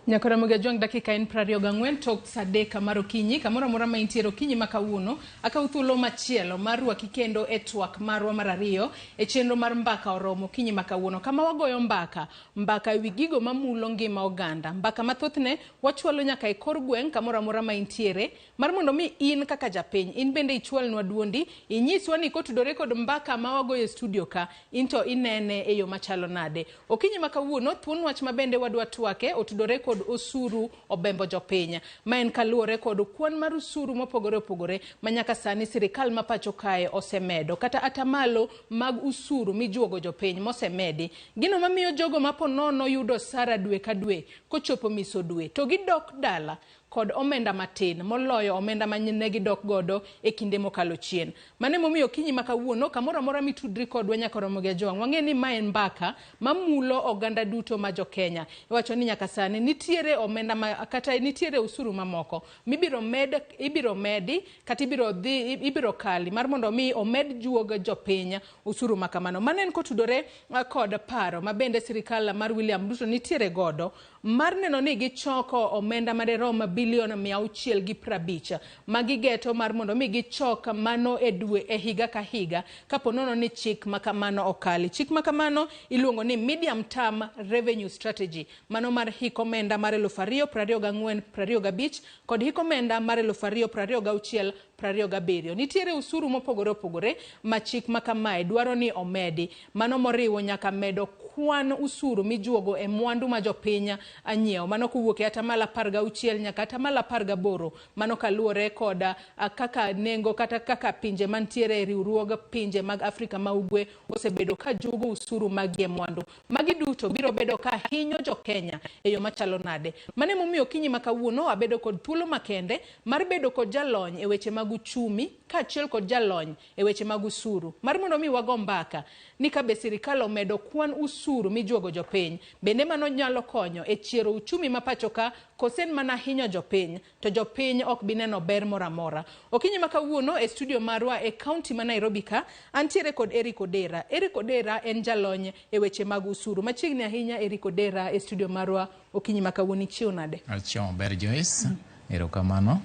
Nyaka Ramogi Ajwang' dakika en 24 tok saa 3 mar okinyi kamoro amora ma intiere okinyi ma kawuono akaw thuolo machielo mar rwaki kendo e twak marwa mar ariyo e chenro mar mbaka oromo okinyi ma kawuono kama wagoyo mbaka mbaka ewi gigo mamulo ngima oganda mbaka ma thothne wachwalo nyaka e kor gweng' kamoro amora ma intiere mar mondo mi in kaka japiny in bende ichwalnwa duondi inyiswa ni kotudore kod mbaka ma wagoyo e studio ka into inene e yo machalo nade Okinyi ma kawuono, thuon wach ma bende wadwa twake otudore kod osuru obembo jopiny. Ma en kaluwore kod kwan mar osuru mopogore opogore ma nyaka sani sirikal ma pacho kae osemedo kata atamalo mag usuru mijuogo jopiny mosemedi. Gino mamiyo jogo ma po nono yudo osara dwe ka dwe kochopo miso dwe to gidok dala kod omenda matin moloyo omenda ma ne gidok godo e kinde mokalo chien. Mano emomiyo okinyi ma kawuono, kamoro amora mitudri kodwa nyaka Ramogi Ajwang', wang'e ni ma en mbaka mamulo oganda duto ma jo Kenya. Iwacho ni nyaka sani nitiere omenda ma, kata nitiere usuru mamoko mibiro med, ibiro medi kata ibiro dhi, ibiro kali mar mondo mi omed juog jopiny usuru ma kamano. Mano en kotudore kod paro ma bende sirikal mar William Ruto nitiere godo mar neno ni gichoko omenda maderom bilion 650 ma gigeto mar mondo mi gichok mano e dwe e higa ka higa kapo nono ni chik ma kamano okali. Chik ma kamano iluongo ni Medium Term Revenue Strategy, mano mar hik omenda mar 2024-25 kod hik omenda mar 2026-27. Nitiere usuru mopogore opogore ma chik ma kamae dwaro ni omedi, mano moriwo nyaka medo kwan usuru mijuogo e mwandu ma jopiny nyiewo, mano kowuok e atamalo 16 nyaka atamalo 18, mano kaluwore kod kaka nengo kata kaka pinje mantiere e riwruog pinje mag Afrika ma Ugwe osebedo ka juogo usuru maggi e mwandu. Magi duto biro bedo ka hinyo jo Kenya e yo machalo nade? Mano emomiyo okinyi ma kawuono abedo kod thuolo makende mar bedo kod jalony e weche mag uchumi kaachiel kod jalony e weche mag usuru mar mondo mi wago mbaka ni ka be sirikal omedo kwan usuru mijuogo jopiny, bende mano nyalo konyo e chiero uchumi ma pacho ka kose en mana hinyo jopiny to jopiny ok bi neno ber moro amora. Okinyi ma kawuono e studio marwa e kaunti ma Nairobi ka, antiere kod Eric Odera. Eric Odera en jalony e weche mag usuru. Machiegni ahinya Eric Odera e studio marwa okinyi ma kawuono, ichiew nade? Achiew maber Joyce. Erokamano.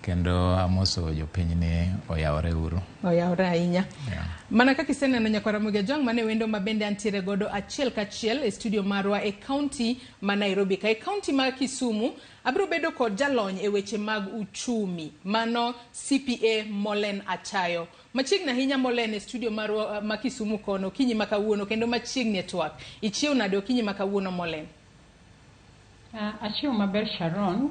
Kendo amoso jopiny ni oyawore uru. Oyawore ahinya. Yeah. Mana kaka iseneno nyakwar Ramogi Ajwang' mane wendo ma bende antiere godo achiel kachiel e studio marwa e kaunti ma Nairobi ka. E kaunti ma Kisumu abiro bedo kod jalony e weche mag uchumi mano CPA Molen Achayo. Machiegni ahinya Molen e studio marwa ma Kisumu kono okinyi ma kawuono kendo machiegni e twak. Ichiew nade okinyi ma kawuono Molen? Achiew maber Sharon.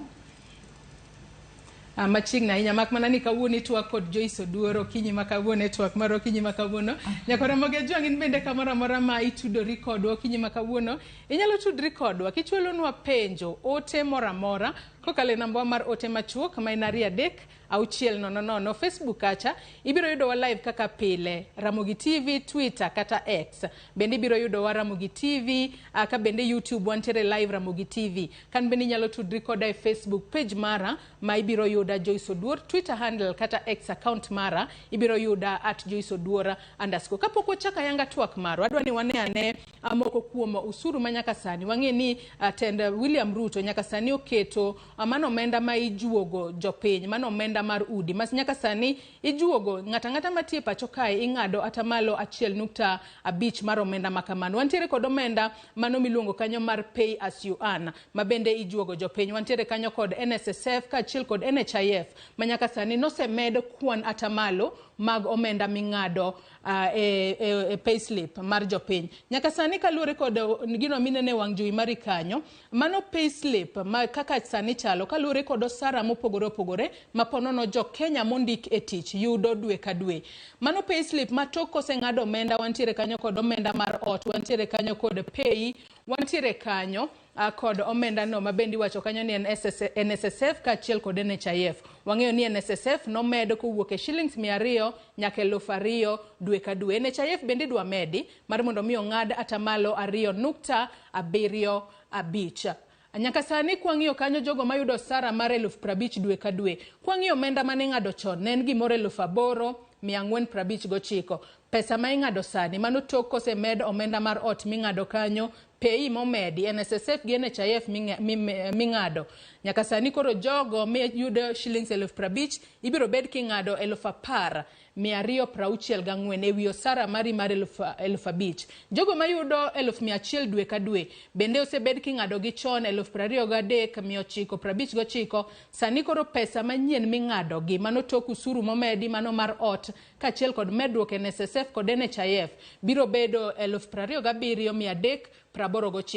Machiegni ahinya mak mana ni kawuono itwak kod Joyce Oduor okinyi ma kawuono e twak mar okinyi ma kawuono. Nyaka Ramogi Ajwang' in bende kamoro amora ma itudori kodwa okinyi ma kawuono, inyalo tudri kodwa kichwalonwa penjo, ote moro amora kokalo e namba mar ote machuok ma en 2 3 6 0 0. Facebook kacha ibiro yudowa live kaka pile, Ramogi TV, Twitter kata X. Bende ibiro yudowa Ramogi TV, ka bende YouTube wantiere live Ramogi TV. Kan bende inyalo tudri koda e Facebook page mara ma ibiro yuda Joyce Oduor, Twitter handle kata X account mara ibiro yuda at Joyce Oduor underscore. Kapok wachako ayanga twak marwa, adwa ni wane ane moko kuom usuru ma nyaka sani. Wang'e ni tend William Ruto nyaka sani oketo mano omenda ma ijuogo jopiny, mano omenda mar udi ma nyaka sani ijuogo ng'ato ang'ata mantie pacho kae ing'ado atamalo 1.5 mar omenda ma kamano. Wantiere kod omenda mano miluongo kanyo mar pay as you earn ma bende ijuogo jopiny. Wantiere kanyo kod NSSF kaachiel kod NHIF ma nyaka sani nosemed kwan atamalo mag omenda ming'ado e payslip mar jopiny. Nyaka sani kaluwore kod gino minene e wang' jowi mari kanyo, mano payslip ma kaka sani chalo kaluwore kod osara mopogore opogore ma ponono jo Kenya mondik e tich yudo dwe ka dwe. Mano payslip ma tok koseng'ad omenda, wantiere kanyo kod omenda mar ot, wantiere kanyo kod pay, wantiere kanyo kod omenda no ma bende iwacho kanyo ni en NSSF kaachiel kod NHIF. Wang'eyo ni NSSF nomed kowuok e shillings 200 nyaka 2000 dwe ka dwe. NHIF bende idwa medi mar mondo mi ong'ad atamalo 2.75. Nyaka sani kwang'iyo kanyo jogo mayudo osara mar 50,000 dwe ka dwe. Kwang'iyo omenda mane ing'ado chon ne en gimoro 8,459. Pesa ma ing'ado sani mano tok kosemed omenda mar ot ming'ado kanyo, PAYE momedi, NSSF gi NHIF ming'ado. Nyaka sani koro jogo miyudo shillings 50,000 ibiro bed king'ado 10,264 ewi osara mari mar 5,000. Jogo mayudo 100,000 dwe ka dwe bende osebed king'ado gi chon 23,959. Sani koro pesa manyien ming'ado gi mano tok usuru momedi mano mar ot kaachiel kod medruok NSSF kod NHIF biro bedo 27,389.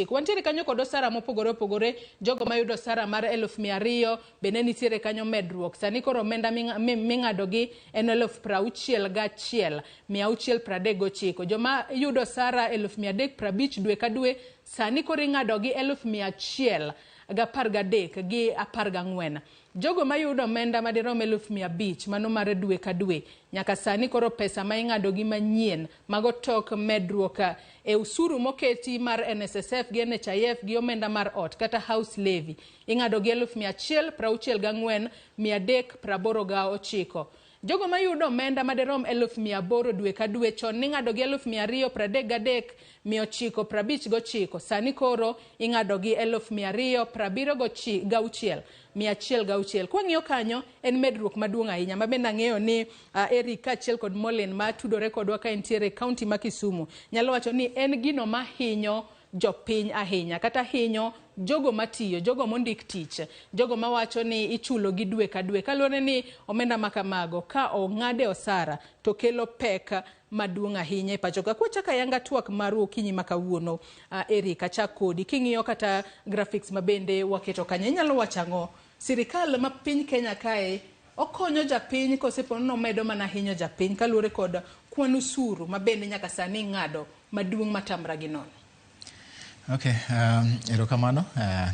Wantiere kanyo kod osara mopogore opogore. Jogo mayudo osara mar 200,000 bende nitiere kanyo medruok. Sani koro omenda ming'ado gi en 61,639. Joma yudo osara 350,000 dwe ka dwe sani koro ing'ado gi 113,14 gi 14. Jogo mayudo omenda madirom 500,000 mano mar dwe ka dwe nyaka sani koro pesa ma ing'ado gi manyien mago tok medruok e usuru moketi mar NSSF gi NHIF gi omenda mar ot kata house levy ing'ado gi 164,389. Jogo mayudo omenda madirom 800,000 dwe ka dwe chon ning'ado gi 233,959, sani koro ing'ado gi 276,106. Kwang'iyo kanyo en medruok maduong' ahinya ma bende ang'eyo ni Eric kaachiel kod Molin ma tudore kodwa ka entiere e kaunti ma Kisumu nyalo wacho ni en gino mahinyo jopiny ahinya kata hinyo jogo matiyo, jogo mondik tich, jogo mawacho ni ichulo gi dwe ka dwe kaluwore ni omenda ma kamago ka ong'ade osara to kelo pek maduong' ahinya e pacho ka. Kwachako ayanga twak maru okinyi ma kawuono, Eric, achak kodi. King'iyo kata graphics ma bende waketo kanyo, inyalo wacho ang'o? Sirikal ma piny Kenya kae okonyo japiny kose po nomedo mana hinyo japiny kaluwore kod kwan usuru ma bende nyaka sani ing'ado maduong' matamra gi nono? Okay, erokamano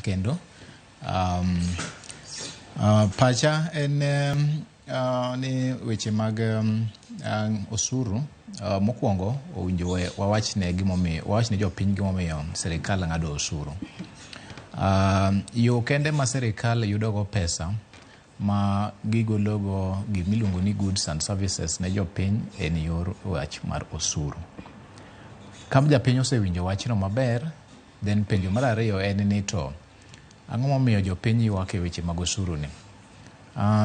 kendo. Pacha en ni weche mag osuru mokwongo owinjo wawachne gimomiyo, wawachne jopiny gimomiyo sirikal ng'ado osuru. Yo kende ma sirikal yudogo pesa ma gigologo gimiluongo ni goods and services ne jopiny en yor wach mar osuru. Ka japiny osewinjo wachno maber, then penjo mar ariyo en ni to ang'o momiyo jopiny ywak e weche mag osuru ni?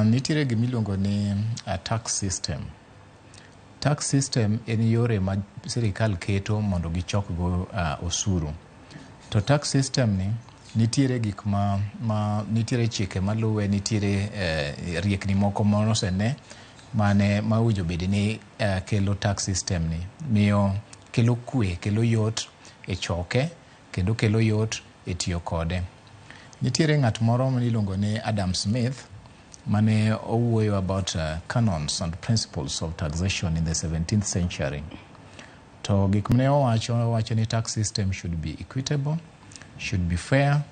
Nitiere gimiluongo ni tax system. Tax system en yore ma sirikal keto mondo gichok go osuru. To tax system ni nitiere gik ma nitiere chike maluwe, nitiere riekni moko monosene mane ma owinjo bed ni kelo tax system ni miyo kelo kwe, kelo yot e choke kendo kelo yot e tiyo kode. Nitiere ng'at moro miluongo ni Adam Smith mane owuoyo about canons and principles of taxation in the 17th century. To gik mane owacho ni tax system should be equitable, should be fair,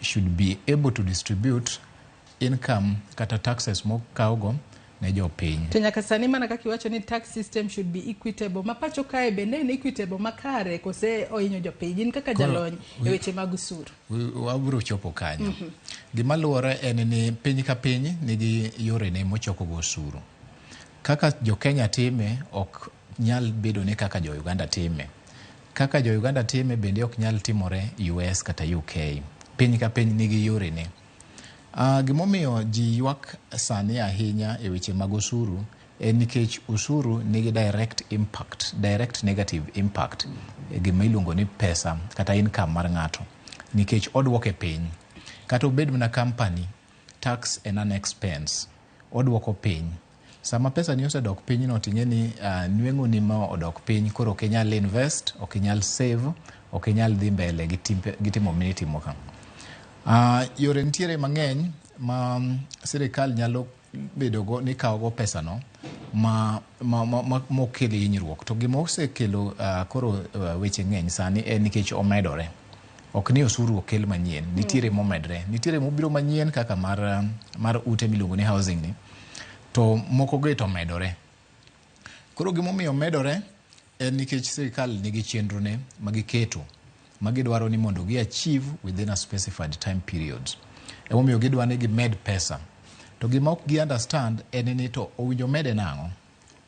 should be able to distribute income kata taxes mokawgo ne jopiny. To nyaka sani mana kaka iwacho ni tax system should be equitable, ma pacho kae bende en equitable makare kose ohinyo jopiny? In kaka jalony e weche mag osuru. Wabiro chopo kanyo. Gima luwore en ni piny ka piny nigi yorene mochokogo osuru. Kaka jo Kenya time ok nyal bedo ni kaka jo Uganda time. Kaka jo Uganda time bende ok nyal timore US kata UK. Piny ka piny nigi yorene. Gimomiyo ji ywak sani ahinya e weche mag osuru en nikech osuru nigi direct impact, direct negative impact e gima iluongo ni pesa kata income mar ng'ato. Nikech oduoke piny. Kata obed mana company, tax en an expense. Oduoko piny. Sama pesa ni osedok piny no ting'e ni nweng'o ni ma odok piny koro ok inyal invest, ok inyal save, ok inyal dhi mbele gi timo minitimo ka. Yore nitiere mang'eny ma sirikal nyalo bedogo ni kawogo pesa no ma mokel hinyruok. To gima osekelo koro weche ng'eny sani en nikech omedore. Ok ni osuru okel manyien, nitiere momedre. Nitiere mobiro manyien kaka mar ute miluongo ni housing ni, to moko go to omedore. Koro gimomiyo omedore en nikech sirikal nigi chenro ne magiketo ma gidwaro ni mondo gi achieve within a specified time period. Emomiyo gidwa ni gimed pesa. To gima ok gi understand en ni to owinjo mede nang'o?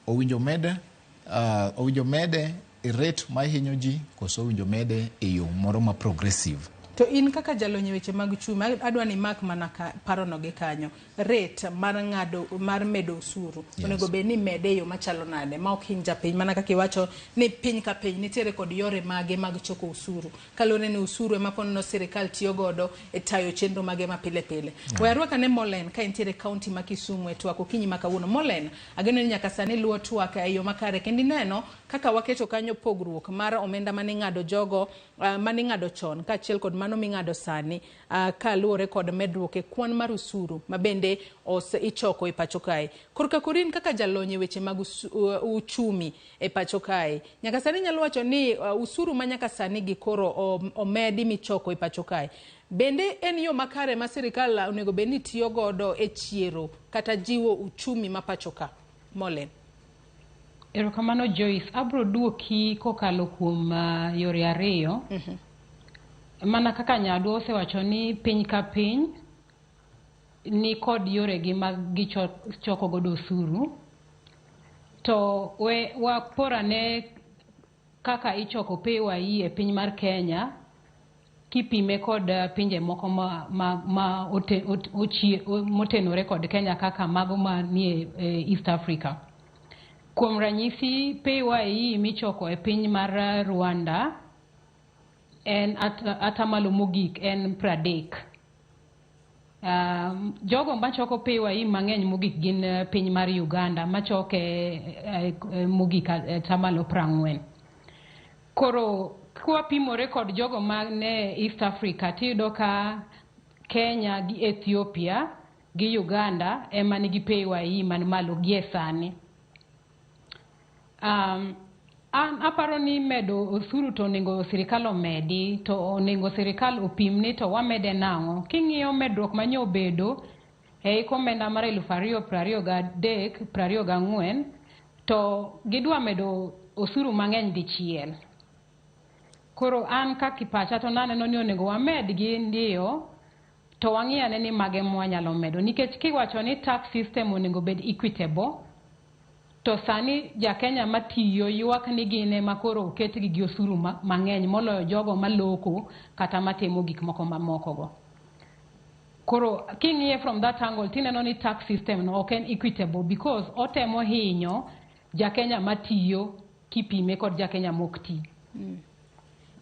Owinjo med owinjo mede e rate mahinyo ji koso owinjo mede e yo moro ma progressive. To in kaka jalony e weche mag uchumi, adwa ni mak mana ka, parono gi kanyo. Rate mar ng'ado mar medo osuru onego bed ni mede e yo machalo nade ma ok hiny japiny, mana kaka iwacho ni piny ka piny nitiere kod yore mage mag choko osuru, kaluwore ni osuru ema ponono sirikal tiyo godo e tayo chenro mage ma pile pile. We arwak ane Molen ka entiere kaunti ma Kisumu e twak okinyi ma kawuono. Molen, ageno ni nyaka sani luwo twak e yo makare kendo ineno kaka waketo kanyo pogruok mar omenda mane ing'ado jogo mane ing'ado chon kaachiel kod mano ming'ado sani kaluwore kod medruok e kwan mar osuru ma bende ichoko e pacho kae. Korka korin kaka jalony e weche mag uchumi e pacho kae, nyaka sani nyalo wacho ni osuru ma nyaka sani gi koro omedi michoko e pacho kae, bende en yo makare ma sirikal onego bed ni tiyo godo e chiero kata jiwo uchumi ma pacho ka? Molen. Erokamano Joyce, abro duoki kokalo kuom yore ariyo. Mana kaka nyadwa osewacho ni piny ka piny ni kod yoregi mag gichoko godo osuru. To we waporane kaka ichoko PAYE e piny mar Kenya kipime kod pinje moko ma motenore kod Kenya kaka mago manie East Africa. Kuom ranyisi, PAYE michoko e piny mar Rwanda en atamalo mogik en 30. Jogo machoko PAYE mang'eny mogik gin piny mar Uganda machoke mogik atamalo 40. Koro kwapimore kod jogo mane East Africa, tiyudo ka Kenya gi Ethiopia gi Uganda ema nigi PAYE man malo gie sani. An aparo ni medo osuru to onego sirikal omedi, to onego sirikal opim ni to wamede nang'o. King'iyo medruok manyo obedo e hik omenda mar 2023 24, to gidwa medo osuru mang'eny dichiel. Koro an kaka pacha to naneno ni onego wamedgi ndiyo, to wang'i ane ni mage mwanyalo medo, nikech kiwacho ni tax system onego bed equitable, to sani ja Kenya matiyo ywak ni gin ema koro oketgi gi osuru mang'eny moloyo jogo maloko kata matimo gik moko mamoko go. Koro king'iye from that angle, tineno ni tax system no ok en equitable because otemo hinyo ja Kenya matiyo kipime kod ja Kenya mok ti.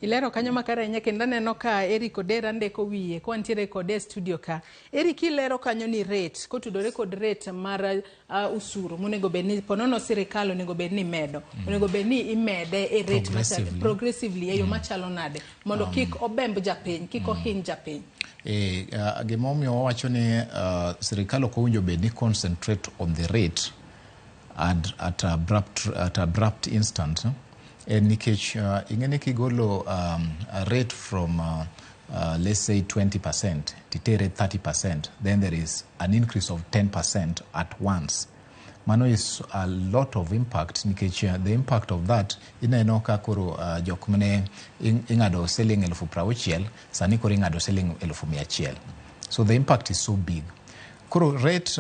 Ilero kanyo makare ahinya, kendo aneno ka Eric Odera ndeko wiye ka wantiere kode e studio ka. Eric, ilero kanyo ni rate kotudore kod rate mar osuru monego bed ni ponono sirikal onego bed ni medo, onego bed ni imede e rate progressively, progressively e yo machalo nade mondo kik obemb japiny, kik ohiny japiny. E, gimomiyo wawacho ni sirikal ok owinjo bed ni concentrate on the rate at abrupt instant en nikech ing'e ni kigolo a rate from let's say 20% titere 30%, then there is an increase of 10% at once. Mano is a lot of impact, nikech the impact of that ineno ka koro jok mane ing'ado siling 60,000 sani koro ing'ado siling 100,000. So the impact is so big. Koro rate,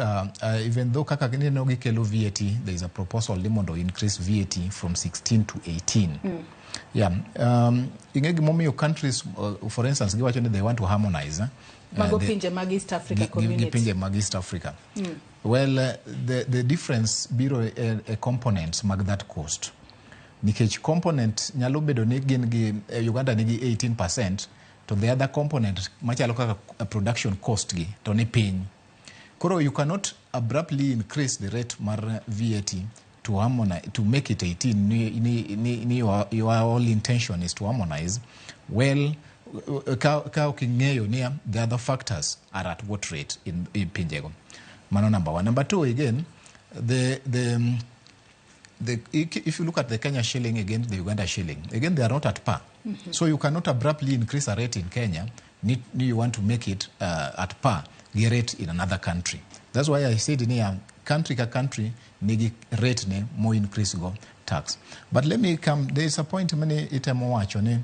even though kaka ineno gikelo VAT, there is a proposal ni mondo increase VAT from 16 to 18. Yeah, ing'e gimomiyo countries, for instance, giwacho ni they want to harmonize mago pinje mag East Africa gi Community. Pinje mag East Africa. Well, the difference biro e components mag that cost, nikech component nyalo bedo ni gin gi Uganda nigi 18%, to the other component machalo kaka production cost gi to ni piny. Koro you cannot abruptly increase the rate mar VAT to harmonize, to make it 18, ni your all intention is to harmonize. Well, ka ok ing'eyo ni the other factors are at what rate in pinjego. Mano number one. Number two, again, the if you look at the Kenya shilling against the Uganda shilling, again, they are not at par. So you cannot abruptly increase a rate in Kenya, ni you want to make it at par gi rate in another country. That's why I said ni country ka country nigi rate ne mo increase go tax. But let me come, there is a point mane itemo wacho ni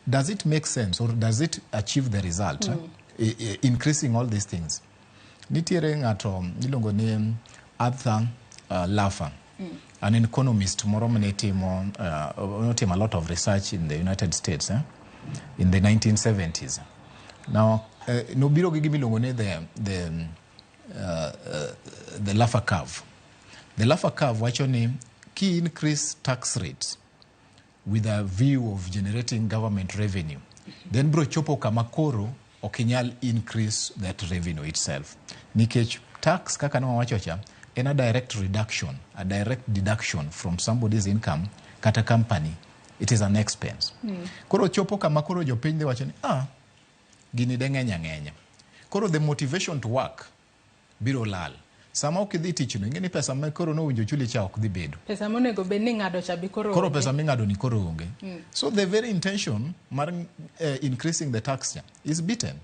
Does it make sense or does it achieve the result, increasing all these things? Nitiere ng'ato iluongo ni Arthur Laffer, an economist moro mane timo notimo a lot of research in the United States, in the 1970s. Now, nobiro gi gima iluongo ni the Laffer curve. The Laffer curve wacho ni ki increase tax rates with a view of generating government revenue, then bro chopo kama koro ok inyal increase that revenue itself. Nikech tax, kaka ne cha, en a direct reduction, a direct deduction from somebody's income kata company. It is an expense. Koro chopo kama koro jopiny dhi wacho ni, "Ah, gini de ng'eny ang'enya." Koro the motivation to work biro lal. Sama ok idhi tich no, ing'e ni pesa ma koro nowinjo chuli cha ok dhi bedo. Pesa monego bed ni ng'ado cha bi koro Koro onge. Pesa ming'ado ni koro onge. So the very intention mar increasing the tax cha is beaten.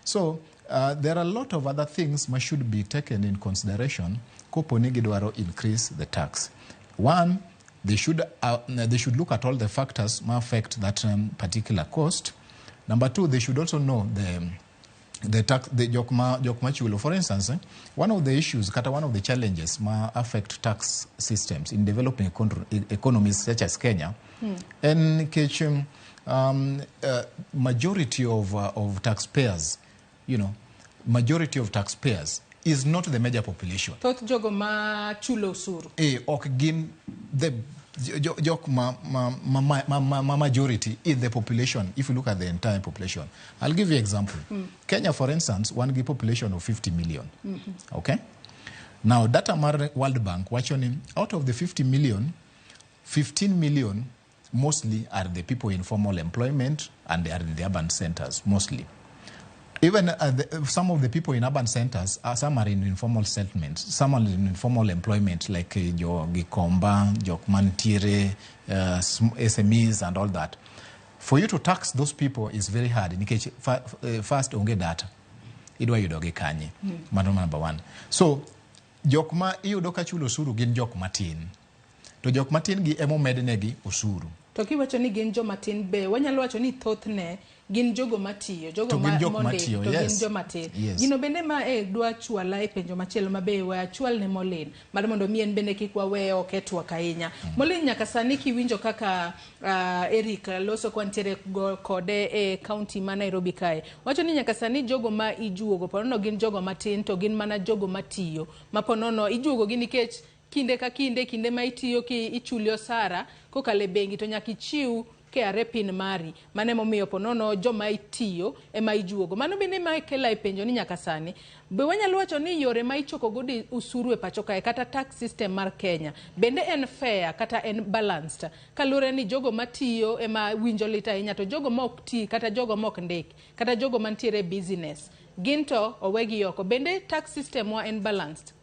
So there are a lot of other things ma should be taken in consideration kopo ni gidwaro increase the tax. One, they should look at all the factors ma affect that particular cost. Number two, they should also know the tax, the jok ma chulo. For instance, one of the issues kata one of the challenges ma affect tax systems in developing economies such as Kenya en nikech majority of taxpayers, majority of taxpayers is not the major population. Thoth jogo ma chulo osuru Ok gin the jok ma majority in the population. If you look at the entire population, I'll give you example. Kenya, for instance, wan gi population of 50 million. Okay, now data mar World Bank wacho ni out of the 50 million, 15 million mostly are the people in formal employment, and they are in the urban centers mostly. Even some of the people in urban centers, some are in informal settlements, some are in informal employment, like jo Gikomba, jok mantiere, SMEs and all that. For you to tax those people is very hard nikech first onge data. Idwa yudo gi kanye? Mano number one. So jok ma iyudo ka chulo osuru gin jok matin. To jok matin gi emomednegi osuru. To kiwacho ni gin joma tin, be wanyalo wacho ni thothne gin jogo matiyo, jogo To gin ma jok mondik, matiyo, to gin joma tin. Gino bende ma e dwa chwala e penjo machielo ma be we achwal ne Molin mar mondo mi en bende kik wawe ok e twak ahinya. Molin, nyaka sani kiwinjo kaka Eric loso kwantiere go kode e county ma Nairobi kae, wacho ni nyaka sani jogo ma ijuogo ponono gin jogo matin, to gin mana jogo matiyo ma ponono ijuogo gi nikech kinde ka kinde, kinde ma itiyo ki ichuli osara kokalo e bengi to nyaka ichiw KRA PIN mari. Mano emomiyo ponono joma itiyo ema ijuogo. Mano bende ma kela e penjo ni nyaka sani be wanyalo wacho ni yore ma ichoko godo usuru e pacho kae kata tax system mar Kenya bende en fair kata en balanced, kaluwore ni jogo matiyo ema winjo lit ahinya, to jogo ma ok ti kata jogo ma ok ndik kata jogo mantiere e business gin to owegi oko? Bende tax system wa en balanced?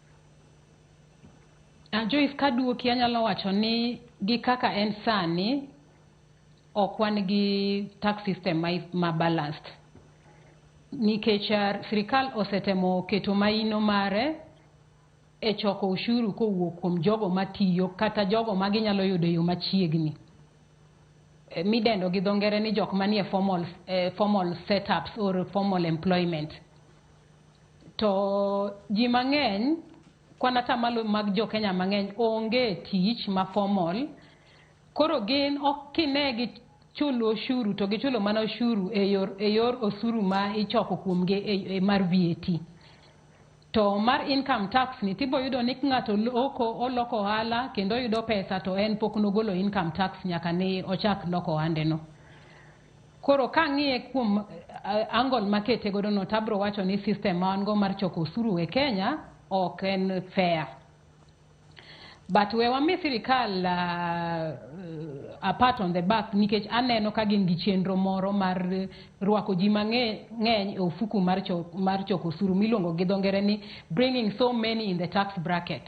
Joyce, kaduoki anyalo wacho ni gi kaka en sani ok wan gi tax system ma balanced nikech sirikal osetemo keto maino mare e choko ushuru kowuok kuom jogo matiyo kata jogo ma ginyalo yudo e yo machiegni, midendo gi dho ngere ni jok manie formal setups or formal employment. To ji mang'eny, kwan atamalo mag jo Kenya mang'eny onge tich ma formal, koro gin ok kine gi chulo osuru to gichulo mana osuru e yor osuru ma ichoko kuomgi e mar VAT. To mar income tax ni tibo yudo ni ng'ato loko oloko ohala kendo oyudo pesa, to en pok nogolo income tax nyaka ne ochak loko ohande no. Koro kang'iye kuom angle makete godo no, tabro wacho ni system ma wan go mar choko osuru e Kenya ok en fair. But we wami sirikal a pat on the back nikech aneno ka gin gi chenro moro mar rwako ji mang'eny e ofuku mar choko osuru miluongo gi dho ngere ni bringing so many in the tax bracket.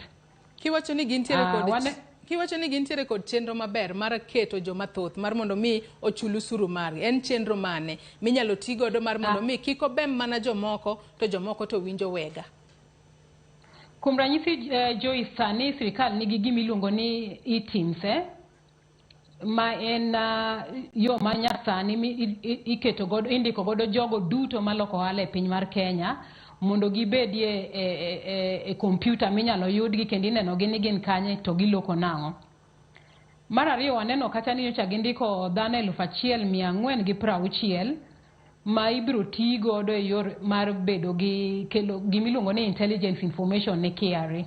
Kiwacho ni gintiere kod kiwacho ni gintiere kod chenro maber mar keto joma thoth mar mondo mi ochul osuru margi, en chenro mane minyalo ti godo mar mondo mi kik obem mana jomoko to jomoko to winjo wega? Ma en yo ma nyasani mi iketo godo, indiko godo jogo duto maloko ohala e piny mar Kenya mondo gibedie e kompyuta minyalo yudgi kendo ineno gi ni gin kanye to giloko nang'o. Mar ariyo, waneno kacha ni nyocha gindiko dhano 1460 ma ibiro tii godo e yor mar bedo gi kelo gimiluongo ni intelligence information ne KRA.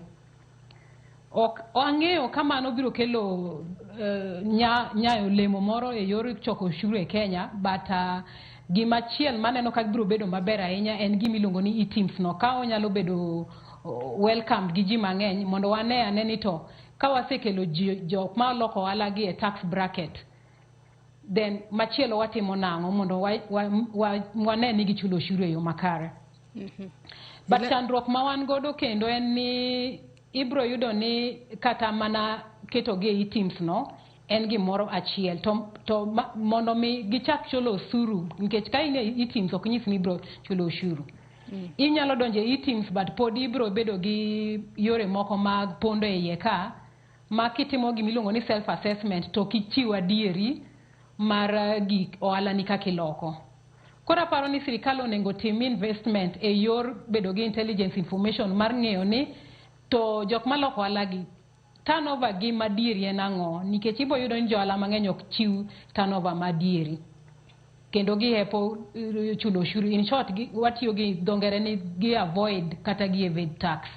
Ok ang'eyo ka mano biro kelo nyayo olemo moro e yor choko ushuru e Kenya, but gimachiel maneno ka biro bedo maber ahinya en gimiluongo ni eTIMS no, ka onyalo bedo welcomed gi ji mang'eny mondo wane ane ni to ka wasekelo ji jok ma loko ohala gi e tax bracket, then machielo watimo nang'o mondo wane ni gichulo ushuru e yo makare. But chandruok ma wan godo kendo en ni ibro yudo ni kata mana ketogi e eTIMS no en gimoro achiel to mondo mi gichak chulo osuru, nikech ka in e eTIMS ok nyis ni ibro chulo ushuru. Inyalo donjo e eTIMS, but pod ibro bedo gi yore moko mag pondo e iye ka ma kitimo gimiluongo ni self assessment to ok ichiw adieri mar gik ohala ni kaka iloko. Koro aparo ni sirikal onego tim investment e yor bedo gi intelligence information mar ng'eyo ni to jok maloko ohala gi, turnover gi madieri en ang'o, nikech ibo yudo ni johala mang'eny ok chiw turnover madieri kendo gihepo chulo ushuru. In short, watiyo gi dho ngere ni gi avoid kata gi evade tax.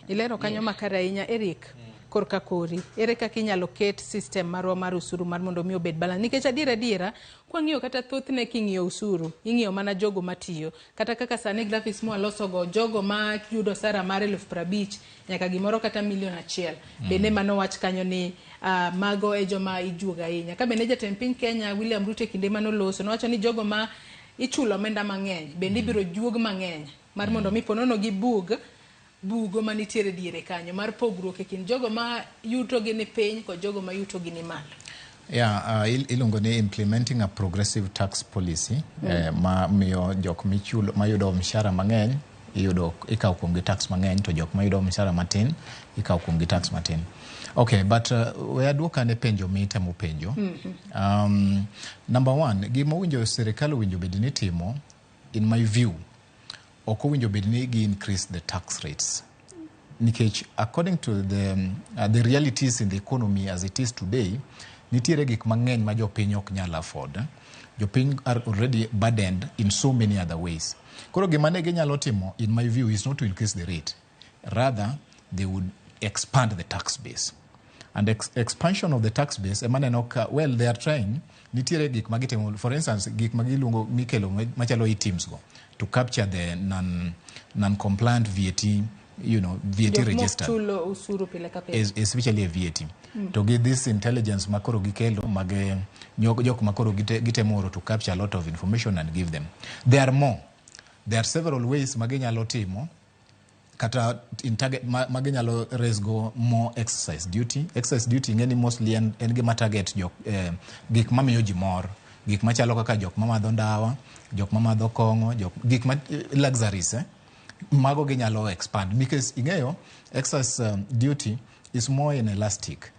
Ilero kanyo makare ahinya, Eric. Korka kori, ere kaka inyalo ket system marwa mar usuru mar mondo mi obed balance? Nikech adiera adiera, kwang'iyo kata thothne king'iyo usuru, ing'iyo mana jogo matiyo. Kata kaka sani graphics mwalosogo, jogo ma yudo sara mar 50,000 nyaka gimoro kata milion 1. Bende mano wach kanyo ni mago e joma ijuogo ahinya. Ka bende jatend piny Kenya William Ruto e kinde manoloso, nowacho ni jogo ma ichulo omenda mang'eny bende ibiro juog mang'eny mar mondo mi ponono gi bug bugo manitiere diere kanyo mar pogruok e kind jogo ma yuto gi ni piny kod jogo ma yuto gi ni malo. Yeah, iluongo ni implementing a progressive tax policy ma miyo jok michulo mayudo mshahara mang'eny iyudo ikawo kuomgi tax mang'eny, to jok mayudo mshahara matin ikawo kuomgi tax matin. Okay, but we aduok ane penjo mitemo penjo. Number one, gima owinjo sirikal owinjo bed ni timo, in my view, ok owinjo bed ni gi increase the tax rates, nikech according to the realities in the economy as it is today, nitiere gik mang'eny ma jopiny ok nyal afford. Jopiny are already burdened in so many other ways. Koro gima ne ginyalo timo, in my view, is not to increase the rate, rather they would expand the tax base. And expansion of the tax base ema neno ka, well, they are trying. Nitiere gik ma gitimo, for instance, gik ma giluongo mikelo machalo eTIMS go to capture the non compliant VAT, VAT Jok mok registered chulo usuru pile ka pile. Especially a VAT. To gi this intelligence makoro gikelo mag jok makoro gitemo oro to capture a lot of information and give them. There are more. There are several ways ma ginyalo timo kata in target ma ginyalo raise go more excise duty. Excise duty ing'e ni mostly en gima target jok, gik mamiyo ji mor, gik machalo kaka jok mamadho ndawa, jok mamadho kong'o, jok, gik ma luxuries, eh? Mago ginyalo expand because ing'eyo excise duty is more inelastic.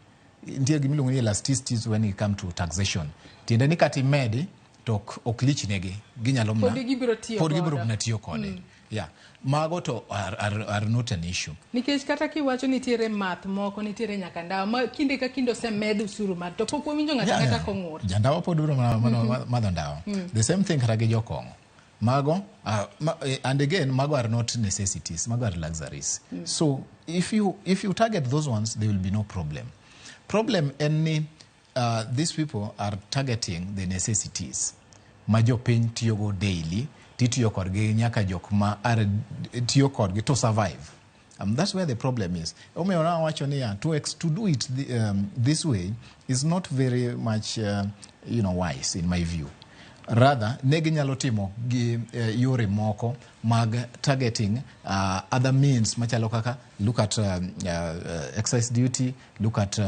Nitie gimiluongo ni elasticities when it come to taxation, tiende ni kata imedi to ok lich negi, ginyalo mana Pod gibiro tiyo pod gibiro godo. Mana tiyo kode. Yeah, mago to are not an issue. Nikech kata kiwacho nitiere math moko, nitiere nyaka ndawa ma kinde ka kinde osemed usuru mar to pok wawinjo ng'ato ang'ata kong'ur. Jandawa pod biro mana madho ndawa. The same thing kata gi jokong'o mago, and again, mago are not necessities, mago are luxuries. So if you target those ones, there will be no problem. Problem en ni these people are targeting the necessities ma jopiny tiyogo daily, titiyo kodgi nyaka jok ma are tiyo kodgi to survive. That's where the problem is. Omiyo nawacho niya, to do it this way is not very much wise in my view. Rather, ne ginyalo timo gi yore moko mag targeting other means machalo kaka look at excise duty, look at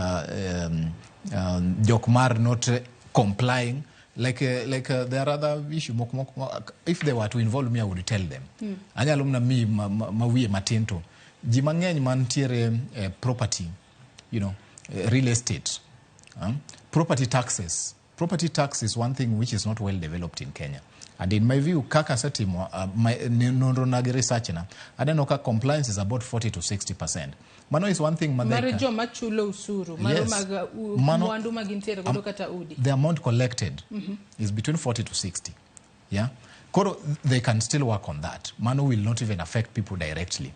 jok mar not complying. Like, there are other issue moko moko. If they were to involve me, I would tell them. Anyalo mana miyi ma wiye matin, to ji mang'eny mantiere property, real estate. Property taxes. Property tax is one thing which is not well developed in Kenya. And in my view, kaka asetimo nonro na gi research na, aneno ka compliance is about 40 to 60%. Mano is one thing ma Mar joma chulo usuru, maro mag mwandu ma gintiere godo kata udi. The amount collected is between 40 to 60. Yeah? Koro, they can still work on that. Mano will not even affect people directly.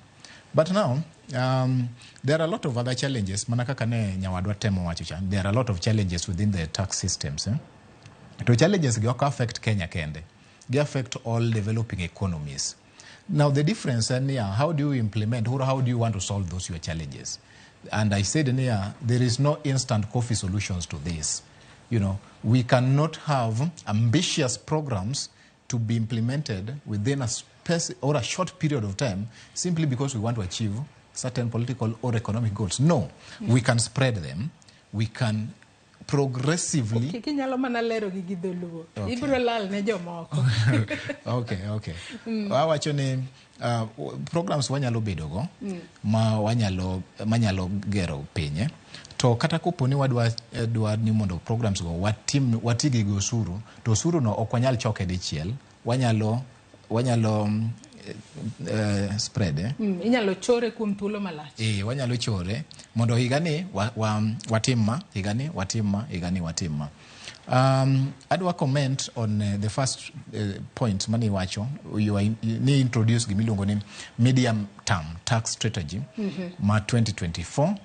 But now, there are a lot of other challenges. Mana kaka ne nyawadwa temo wacho cha, there are a lot of challenges within the tax systems. Eh? To challenges gi ok affect Kenya kende. Gi affect all developing economies. Now the difference en niya, how do you implement or how do you want to solve those your challenges? And I said niya, there is no instant coffee solutions to this. We cannot have ambitious programs to be implemented within a space or a short period of time simply because we want to achieve certain political or economic goals. No, we can spread them. We can progressively. Kinyalo mana lero gi gi dholuo. Okay. Ibiro lal ne jomoko. Okay. Awacho ni programs wanyalo bedogo ma wanyalo manyalo gero pinye, to kata kopo ni wadwa dwa ni mondo programs go watim wati gi osuru, to osuru no ok wanyal choke dichiel, wanyalo spread, eh? Inyalo chore kuom thuolo malach. Wanyalo chore mondo higani watim ma, higani watim ma, higani watim ma. Adwa comment on the first point mani wacho you are in, ni introduce gimiluongo ni medium term tax strategy ma 2024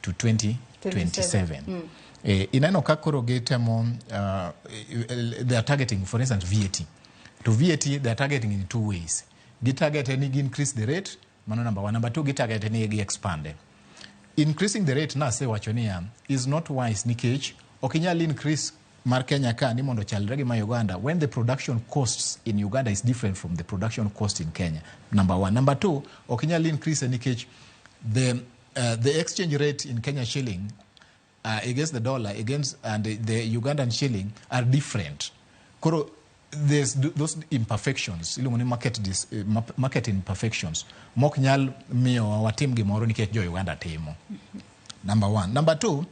to 2027. Ineno ka koro gitemo, they are targeting, for instance, VAT. To VAT they are targeting in two ways. Gitarget ni gi increase the rate, mano number one. Number two, gitarget ni gi expand. Increasing the rate, nasewacho niya, is not wise nikech ok inyal increase mar Kenya ka ni mondo chalre gi ma Uganda when the production costs in Uganda is different from the production cost in Kenya. Number one. Number two, ok inyal increase nikech the exchange rate in Kenya shilling against the dollar against and the Ugandan shilling are different. Koro there's those imperfections, iluongo ni market imperfections mok nyal miyo watim gimoro nikech jo Uganda timo. Number one. Number two,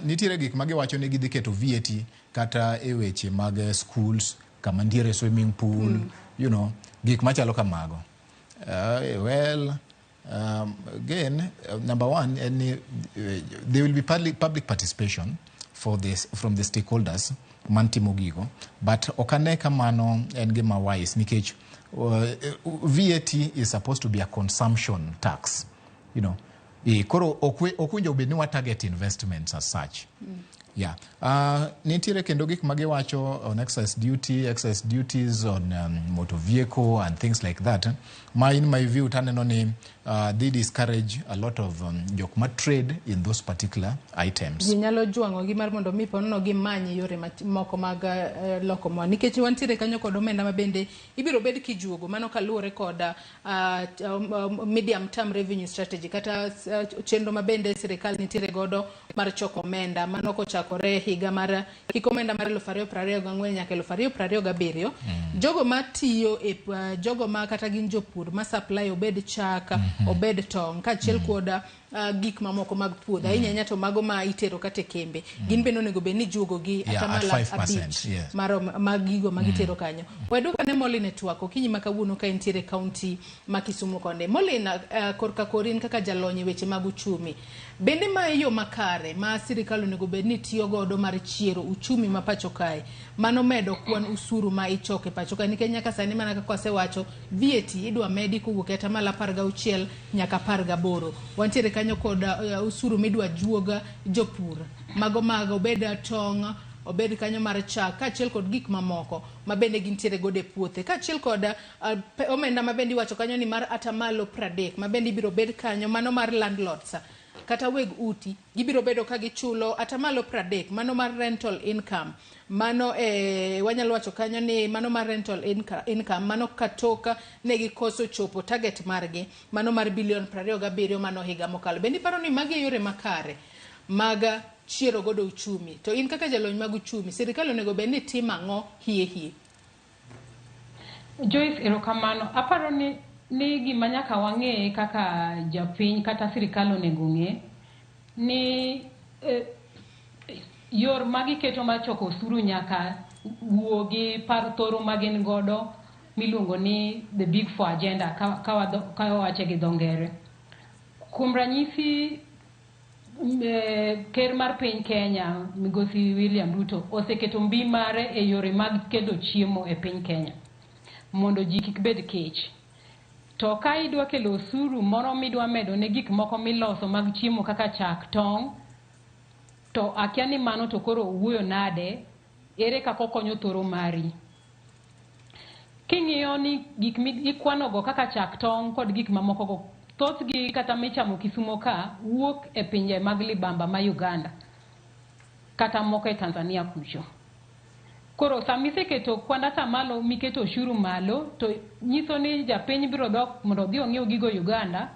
nitiere gik ma giwacho ni gidhi keto VAT kata e weche mag schools kama nitiere swimming pool, gik machalo kamago. Well, again, number one, en ni, there will be public participation for this from the stakeholders man timo gigo, but ok ane ka mano en gima wise nikech VAT is supposed to be a consumption tax. Koro ok winjo bed ni wa target investments as such. Yeah. Nitiere kendo gik ma giwacho on excise duty, excise duties on motor vehicle and things like that. Ma in my view taneno ni they discourage a lot of jok ma trade in those particular items. Ji nyalo jwang'ogi mar mondo mi ponono gimany yore moko mag loko mwandu, nikech wantiere kanyo kod omenda ma bende ibiro bed kijuogo mano kaluwore kod medium term revenue strategy kata chenro ma bende sirikal nitiere godo mar choko omenda mano kochakore higa mar hik omenda mar 2024 nyaka 2027. Jogo matiyo e jogo ma kata gin jopur ma supply, obed chak, obed tong', kaachiel kod gik mamoko mag puodho, ahinya ahinya to mago ma itero kata e kembe, gin bende onego bed ni ijuogo gi at atamalo 5%, 5 yes. mar gigo ma gitero kanyo. Waduok ane Molin e twak okinyi ma kawuono ka entiere kaunti ma Kisumu konde. Molin, korka korin kaka jalony e weche mag uchumi, bende ma e yo makare ma sirikal onego bed ni tiyo godo mar chiero uchumi ma pacho kae, mano medo kwan usuru ma ichoko e pacho kae, nikech nyaka sani mana kaka wasewacho, VAT idwa medi kowuok e atamalo 16 nyaka 18? Wantiere kanyo kod usuru midwa juog jopur mago mag obed tong', obed kanyo mar chak, kaachiel kod gik mamoko ma bende gintiere godo e puothe, kaachiel kod omenda ma bende iwacho kanyo ni mar atamalo 30 ma bende ibiro bed kanyo mano mar landlords kata weg uti gibiro bedo ka gichulo atamalo 30 mano mar rental income. Mano wanyalo wacho kanyo ni mano mar rental income mano katoka ne gikoso chopo target margi mano mar bilion 27 mano higa mokalo. Bende iparo ni magi e yore makare mag chiero godo uchumi? To in kaka jalony mag uchumi, sirikal onego bed ni timo ang'o hie hie? Joyce, erokamano. Aparo ni gima nyaka wang'e kaka japiny kata sirikal onego ng'e ni Yor magiketo mar choko osuru nyaka wuogi par thoro ma gin godo miluongo ni the big four agenda ka wawache gi dho ngere. Kuom ranyisi, ker mar piny Kenya Migosi William Ruto oseketo mbi mare e yore mag kedo chiemo e piny Kenya mondo ji kik bed kech. To ka idwa kelo osuru moro midwa medo ne gik moko miloso mag chiemo kaka chak, tong', to akia ni mano to koro wuoyo nade, ere kaka okonyo thoro mari. King'iyo ni gik mikwanogo kaka chak, tong' kod gik mamoko go, thothgi kata michamo Kisumo ka wuok e pinje mag libamba ma Uganda kata moko e Tanzania kucho. Koro sama iseketo kwand atamalo miketo ushuru malo, to nyiso ni japiny biro dok mondo odhi ong'iew gigo Uganda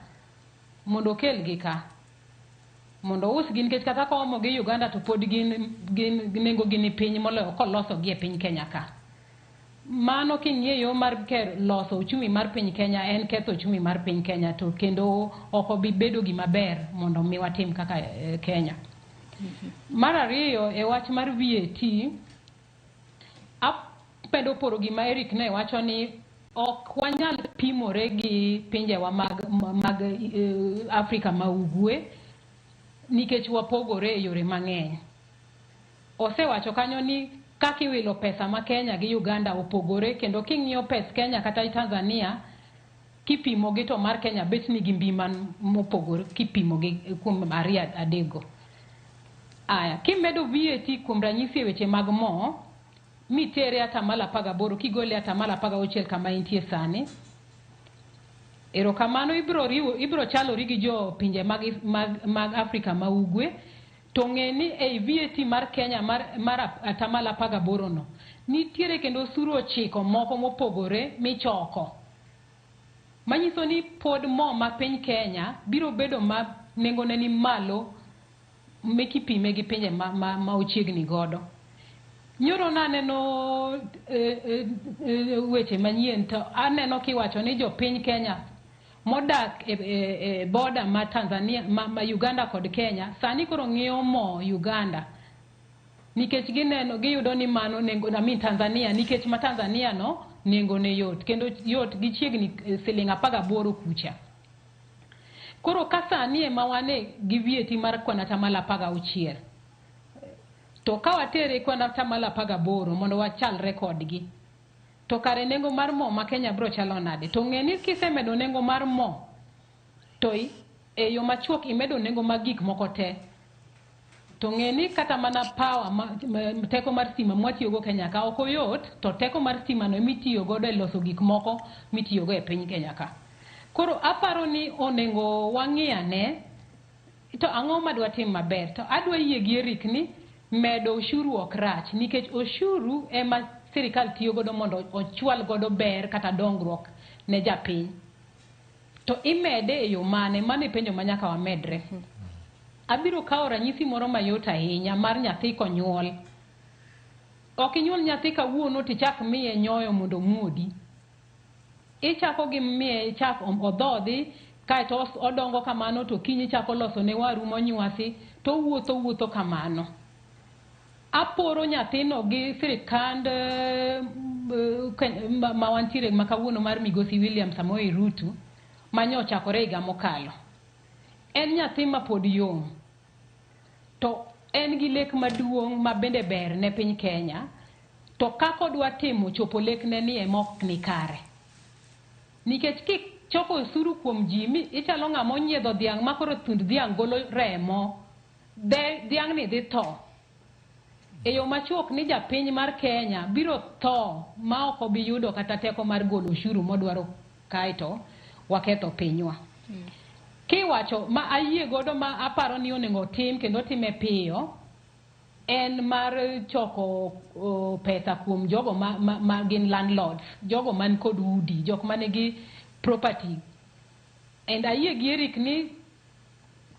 mondo okelgi ka mondo ousgi, nikech kata koomogi Uganda to pod gin nengogi ni piny moloyo kolosogi e piny Kenya ka. Mano king'iyo yo mar loso uchumi mar piny Kenya en ketho uchumi mar piny Kenya, to kendo ok obi bedo gima ber mondo mi watim kaka Kenya. Mar ariyo, e wach mar VAT, apedo poro gima Eric ne wacho ni ok wanyal pimore gi pinjewa mag Afrika ma ugwe nikech wapogore e yore mang'eny. Osewacho kanyo ni kaka iwilo pesa ma Kenya gi Uganda opogore, kendo king'iyo pes Kenya kata Tanzania kipimo gi to mar Kenya bet nigi mbi mopogore kipimo gi kuom ariyo adekgo. Aya, kimedo VAT kuom ranyisi e weche mag mo, mitere 18% kigole 16% kama intie sani, erokamano ibiro chalori gi jo pinje mag Afrika ma ugwe. To ng'e ni ei VAT mar Kenya mar 18% no nitiere kendo osuru 9 moko mopogore michoko, manyiso ni pod mo ma piny Kenya biro bedo ma nengone ni malo mekipime gi pinje ma ochiegni godo. Nyoro naneno weche manyien to aneno kiwacho ni jopiny Kenya modak e border ma Tanzania ma Uganda kod Kenya sani koro ng'iyo mo Uganda nikech gineno giyudo ni mano nengo, I mean Tanzania, nikech ma Tanzania no nengo ne yot kendo yot gichiegni siling 18 kucha. Koro ka sani ema wane gi VAT mar kwan 16%, to ka watere kwan 18% mondo wachalre kodgi, to kare nengo mar mo ma Kenya biro chalo nade? To ng'e ni kisemedo nengo mar mo to e yo machuok imedo nengo mag gik moko te. To ng'e ni kata mana power teko mar stima mwatiyogo Kenya ka ok oyot, to teko mar stima no emitiyo godo e loso gik moko mitiyogo e piny Kenya ka. Koro aparo ni onego wang'i ane to ang'o madwa tim maber. To adwa yie gi Eric ni medo ushuru ok rach, nikech ushuru ema sirikal tiyo godo mondo ochwal godo ber kata dongruok ne japiny. To imede e yo mane? Mano e penjo ma nyaka wamedre. Abiro kawo ranyisi moro mayot ahinya mar nyathi konyuol. Ok inyuol nyathi kawuono tichak miye nyoyo mondo omuodi. Ichako gi miye chak odhodhi, kaeto odongo kamano, to kiny ichako loso ne waru monywasi, to owuotho wuotho kamano. Aporo nyathino gi sirikand ma wantiere ma kawuono mar Migosi William Samoei Ruto mane ochakore higa mokalo. En nyathi ma pod yom, to en gi lek maduong' ma bende ber ne piny Kenya, to kaka odwa timo chopo lekne ni ema ok ni kare. Nikech kichoko osuru kuom ji mi ichalo ng'ama onyiedho dhiang' ma koro thund dhiang' golo remo, dhiang' ni dhi tho. E yo machuok ni japiny mar Kenya biro tho ma ok obi yudo kata teko mar golo ushuru modwaro, kaeto waketho pinywa. Kiwacho ma ayie godo ma aparo ni onego otim kendo time piyo en mar choko pesa kuom jogo ma gin landlords, jogo man kod udi, jok manigi property. And ayie gi Eric ni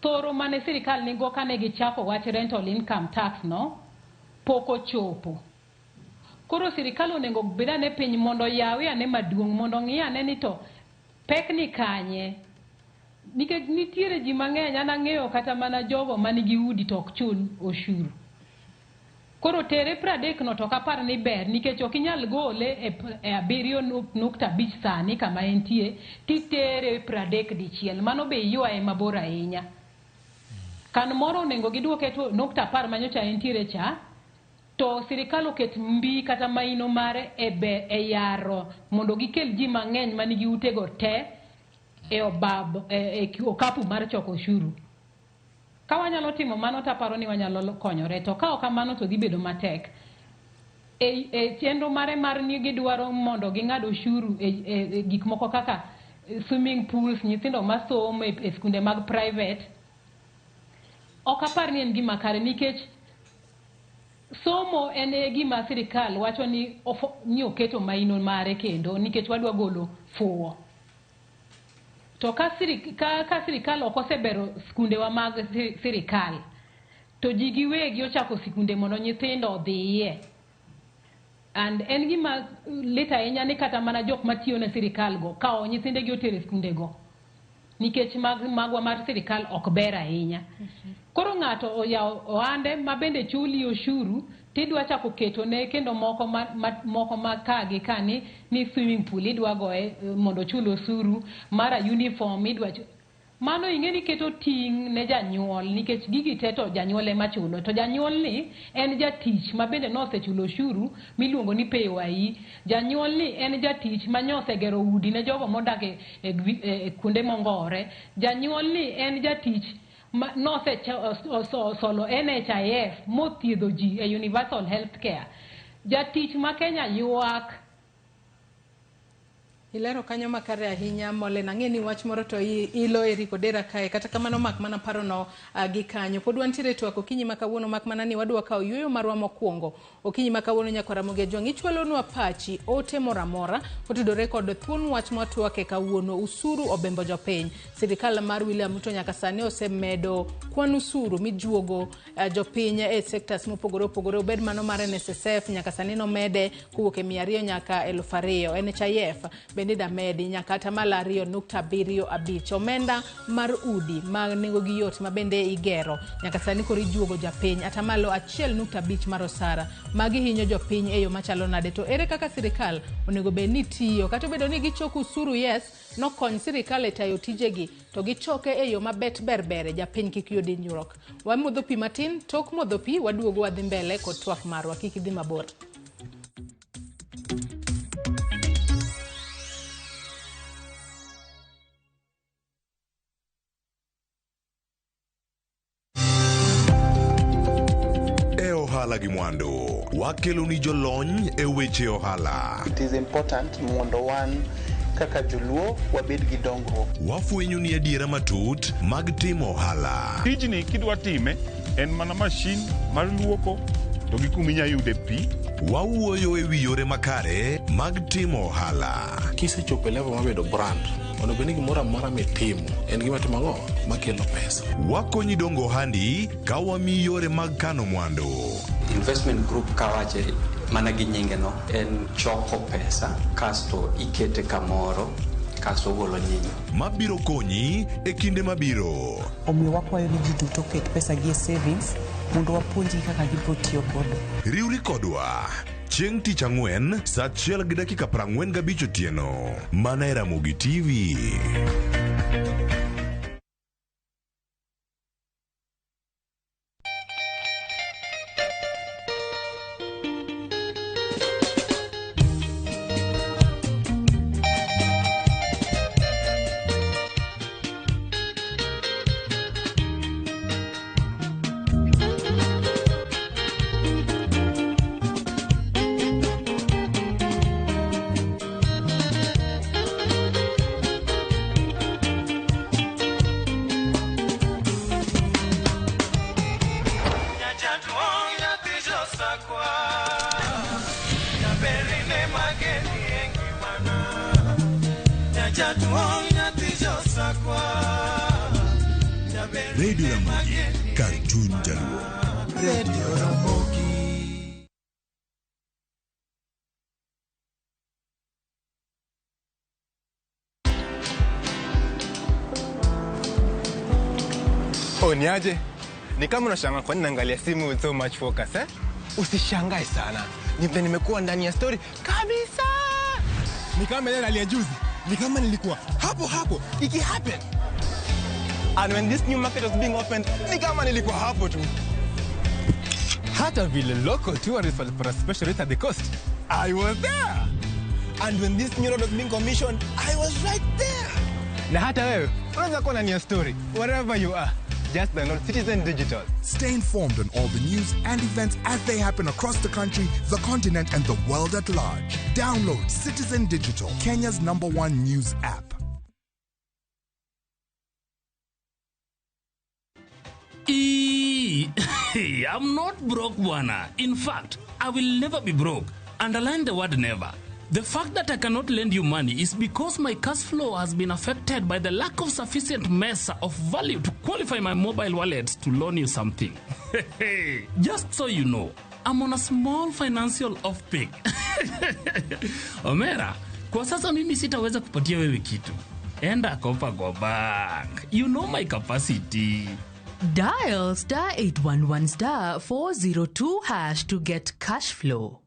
thoro mane sirikal nigo kane gichako wach rental income tax no pok ochopo. Koro sirikal onego bed ane piny mondo oyawe ane maduong' mondo ong'i ane ni to pek ni kanye. Nikech nitiere ji mang'eny, an ang'eyo kata mana jogo manigi udi to ok chul oshuru. Koro tere 30 no to ok apar ni ber nikech ok inyal gole e 7.5 sani kama entie titere 30 dichiel. Mano be iywaye mabor ahinya. Kan moro onego giduoke to 0.10 manyocha entiere cha, to sirikal oket mbi kata maino mare e yaro mondo gikel ji mang'eny manigi utego te e obab e okapu mar choko ushuru. Ka wanyalo timo mano to aparo ni wanyalo konyore, to ka ok kamano to dhi bedo matek. E chenro mare mar ni gidwaro mondo ging'ad ushuru e gik moko kaka swimming pools, nyithindo masomo e skunde mag private, ok apar ni en gima kare nikech somo en e gima sirikal wacho ni oketo maino mare kendo nikech wadwa golo fuwo. To ka sirikal ok osebero skundewa mag sirikal, to ji giwegi ochako sikunde mondo nyithindo odhiye. And en gima lit ahinya ni kata mana jok matiyo ne sirikal go kawo nyithindegi otere skundego nikech magwa mar sirikal ok ber ahinya. Koro ng'ato oyawo ohande ma bende chuli ushuru tidwa chako ketone kendo moko ma ka gi ka ni swimming pool idwa goye mondo ochul osuru, mara uniform idwa. Mano ing'e ni keto ting' ne janyuol nikech gigi te to janyuol ema chulo, to janyuol ni en jatich ma bende nosechulo ushuru miluongo ni PAYE. Janyuol ni en jatich ma nyosegero udi ne jogo modak e kuonde mongore. Janyuol ni en jatich nosesolo NHIF mothiedho ji e Universal Health Care. Jatich ma Kenya ywak. Ilero kanyo makare ahinya Mollen. Ang'e ni wach moro to ilo Eric Odera kae, kata kamano mak mana parono gi kanyo. Pod wantiere twak okinyi ma kawuono, mak mana ni wadwa kawo yueyo marwa mokwongo okinyi ma kawuono. Nyakwar Ramogi Ajwang', ichwalonwa pachi ote moro amora kotudore kod thuon wach mwatwake kawuono. Usuru obembo jopiny. Sirikal mar William Ruto nyaka sani osemedo kwan usuru mijuogo jopiny e sectors mopogore opogore, obed mano mar NSSF nyaka sani nomede kowuok e 200 nyaka 2000, NHIF bende damedi nyaka atamalo 2.75. Omenda mar udi ma nengo gi yot ma bende igero nyaka sani koro ijuogo japiny atamalo 1.5 mar osara. Magi hinyo jopiny e yo machalo nade? To ere kaka sirikal onego bed ni tiyo? Kata obedo ni gichoko usuru, yes, nokony sirikal e tayo tijegi, to gichoke e yo mabet berbere, japiny kik yud hinyruok. Wamodho pi matin, tok modho pi waduogo wadhi mbele kod twak marwa. Kik idhi mabor. Ohala gi mwandu wakelo ni jolony e weche ohala. It is important mondo wan kaka joluo wabed gi dongruok. Wafwenyo ni adiera matut mag timo ohala. Tijni kidwa time en mana mashin mar luoko to gi kuma inyalo yude pi. Wawuoyo e wi yore makare mag timo ohala. Kisechopo e level mabedo brand, onego bed ni gimoro amora mitimo en gima timo ang'o makelo pesa. Wakonyi dongo ohandi ka wamiyi yore mag kano mwandu. Investment group kawache mana gi nyinge no en choko pesa kasto ikete kamoro kasto ogolo nyinyo mabiro konyi e kinde mabiro. Omiyo wakwayo ni ji duto oket pesa gi e savings mondo wapuonjgi kaka gibiro tiyo godo. Riwri kodwa chieng' tich ang'wen saa 1:45 otieno mana e Ramogi TV. Radio Ramogi, Cartoon Jaluo. Radio Ramogi. Oh, niaje? Ni kama unashangaa kwa nini naangalia simu with so much focus, eh? Usishangae sana, ni vile nimekuwa ndani ya story kabisa. Ni kama ile rally ya juzi, ni kama nilikuwa hapo hapo iki happen. And when this new market was being opened, ni kama nilikuwa hapo tu. Hata vile local tourists walipata special rate at the coast, I was there. And when this new road was being commissioned, I was right there. Na hata wewe unaweza kuwa ndani ya story wherever you are. Just download Citizen Digital. Stay informed on all the news and events as they happen across the country, the continent, and the world at large. Download Citizen Digital, Kenya's number one news app. I'm not broke, bwana. In fact, I will never be broke. Underline the word never. The fact that I cannot lend you money is because my cash flow has been affected by the lack of sufficient mesa of value to qualify my mobile wallet to loan you something. Just so you know, I'm on a small financial off-peak. Omera, kwa sasa mimi sitaweza kupatia wewe kitu. Enda kopa kwa bank. You know my capacity. Dial star 811 star 402 hash to get cash flow.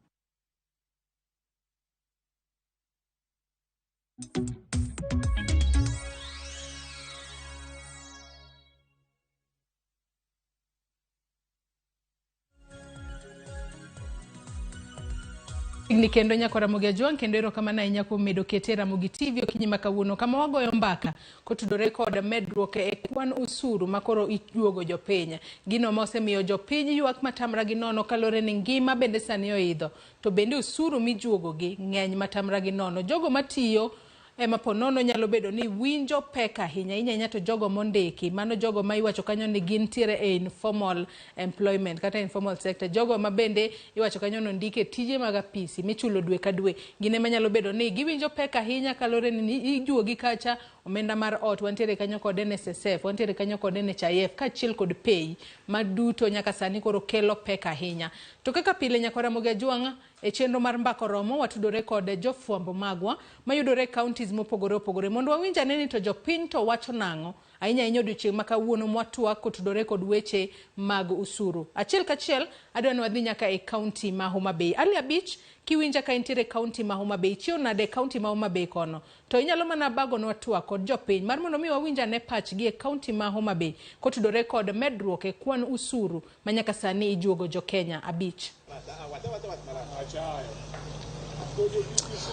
Ni kendo nyako Ramogi Ajwang' kendo erokamano ahinya kuom medo kete Ramogi TV okinyi ma kawuono kama wagoyo mbaka kotudore kod medruok e kwan osuru ma koro ijuogo jopiny. Gino ma osemiyo jopiny ywak matamra gi nono kaluwore ni ngima bende sani oidho to bende osuru mijuogo gi ng'eny matamra gi nono. Jogo matiyo ema po nono nyalo bedo ni winjo pek ahinya ahinya ahinya to jogo mondiki mano jogo ma iwacho kanyo ni gintiere e informal employment kata informal sector, jogo ma bende iwacho kanyo ni ondike tije mag apisi michulo dwe ka dwe, gin ema nyalo bedo ni giwinjo pek ahinya kaluwore ni ijuogi kacha omenda mar ot, wantiere kanyo kod NSSF, wantiere kanyo kod NHIF kaachiel kod pay ma duto nyaka sani koro kelo pek ahinya. To kaka pile nyaka Ramogi Ajwang' e chenro mar Mbaka Oromo watudore kod jofwambo magwa mayudore e counties mopogore opogore mondo wawinj ane ni to jopiny to wacho nang'o ahinya ahinya odiochieng' ma kawuono mwatwak kotudore kod weche mag usuru. Achiel kachiel adwa ni wadhi nyaka e county ma Homa Bay. Ali Abich kiwinja ka intiere e county ma Homa Bay, chiew nade e county ma Homa Bay kono? To inyalo mana bagonwa twak kod jopiny mar mondo mi wawinj ane pachgi e county ma Homa Bay kotudore kod medruok e kwan usuru ma nyaka sani ijuogo jo Kenya. Abich.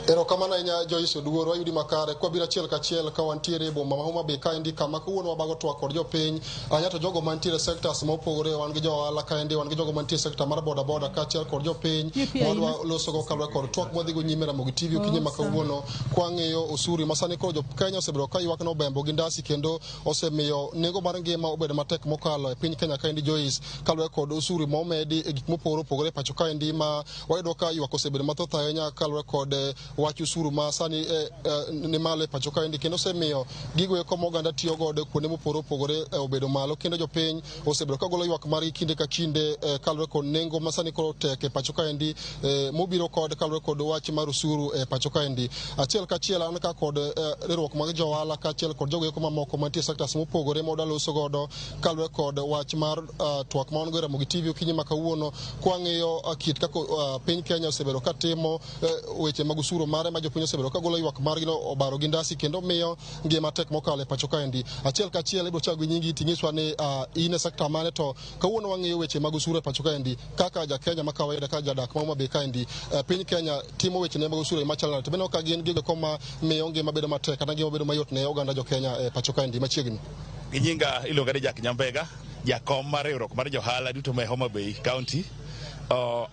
Erokamano ahinya Joyce Oduor, wayudi makare kwabiro achiel kachiel ka wantiere e boma ma Homa Bay kaendi kama kawuono wabago twak kod jopiny ahinya to jogo mantiere sectors mopogore, wan gi jo ohala kaendi, wan gi jogo mantiere sector mar boda boda kaachiel kod jopiny mwadwa losogo kaluwore kod twak mwadhigo nyime Ramogi TV okinyi ma kawuono kwang'iyo osuru ma sani koro jo Kenya osebedo ka ywak nobembo gi ndasi kendo osemiyo nengo mar ngima obedo matek mokalo e piny Kenya kaendi Joyce, kaluwore kod osuru ma omedi e gik mopogore opogore e pacho kaendi ma wayudo ka ywak osebedo mathoth ahinya kaluwore kod wach usuru ma sani ni malo e pacho kaendi kendo osemiyo gigo eko ma oganda tiyo godo kuonde mopogore opogore obedo malo kendo jopiny osebedo ka golo ywak margi kinde ka kinde kaluwore kod nengo ma sani koro tek e pacho kaendi mobiro kod kaluwore kod wach mar usuru e pacho kaendi. Achiel kachiel an ka kod riwruok mag jo ohala kaachiel kod jogo eko mamoko mantie sectors mopogore ma wadwa loso godo kaluwore kod wach mar twak ma wan go e Ramogi TV okinyi ma kawuono kwang'iyo kit kaka piny Kenya osebedo ka timo weche mag usuru mare ma jopiny osebedo ka golo ywak margi no obaro gi ndasi kendo miyo ngima tek mokalo e pacho kaendi. Achiel kachiel ibiro chako gi nyingi ting'iswa ni in e sector mane to kawuono wang'iyo weche mag usuru e pacho kaendi kaka ja Kenya ma kawaida kaka jadak ma Homa Bay kaendi piny Kenya timo weche ne mag usuru e machalo nade to bende ka gin gigo eko ma miyo ngima bedo matek kata ngima bedo mayot ne oganda jo Kenya e pacho kaendi machiegni. Gi nyinga iluonga ni Jack Nyambega, jakom mar riwruok mar johala duto ma e Homa Bay County.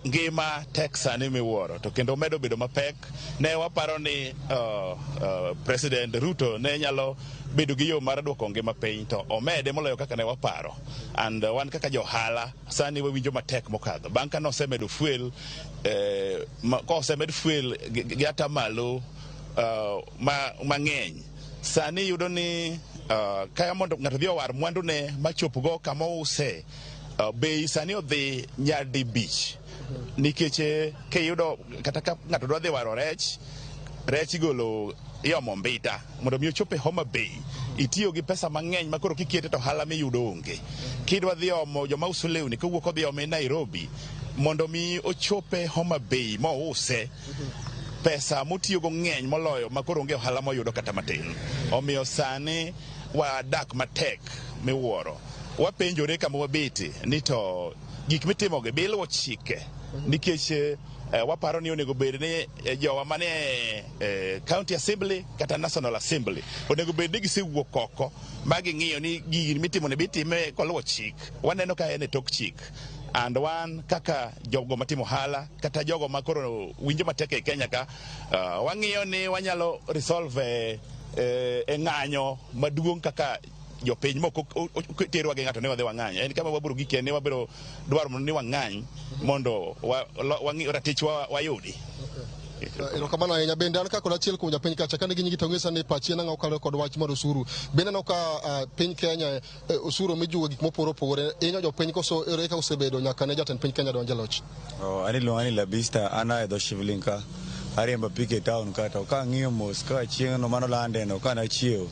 Ngima tek sani miwuoro to kendo medo bedo mapek. Ne waparo ni President Ruto ne nyalo bedo gi yo mar duoko ngima piny to omede moloyo kaka ne waparo. And wan kaka johala sani wawinjo matek mokadho. Bang' ka nosemedo fuel, kosemed fuel gi atamalo mang'eny, sani yudo ni ka mondo ng'ato dhi owar mwandune machopgo kama ouse, bei sani odhi nyadi bich nikech kiyudo kata ka ng'ato dwa dhi waro rech, rech igolo iomo Mbita mondo mi ochop e Homa Bay itiyo gi pesa mang'eny ma koro kikete to ohala miyudo onge. Kidwa dhi omo joma uso lewni kowuok odhi ome Nairobi Mondo mi ochope Homa Bay mouse, pesa motiyogo ng'eny moloyo ma koro onge ohala moyudo kata matin. Omiyo sani wadak matek miwuoro. Wapenjore kama wabete ni to gik mitimogi be iluwo chike nikech waparo ni onego bed ni jowa mane county assembly kata national assembly onego bed ni gisewuok oko ma ging'iyo ni gini mitimo ni be itime koluwo chik. Waneno ka en e tok chik. And wan kaka jogo matimo ohala kata jogo ma koro winjo matek e Kenya ka, wang'iyo ni wanyalo resolve e ng'anyo maduong' kaka jopiny mok terwa gi ng'ato ni wadhi wang'any. En kama wabiro gikie ni wabiro dwaro mondo ni wang'any mondo wang'i ratichwa wayudi. Erokamano ahinya. Bende an ka kod achiel kuom japiny kacha kane ginyigi to ng'isa ni pachi en ang'o kaluwore kod wach mar osuru. Bende aneno ka piny Kenya osuru mijugo gik mopogore opogore hinyo jopiny koso ere kaka osebedo nyaka ne jatend piny Kenya donj e loch. Oh, an iluonga ni Labista, an a e dho Shivling ka. Ariembo apiko e town ka to kang'iyo mos ka chieng'no manolande no ka nachiew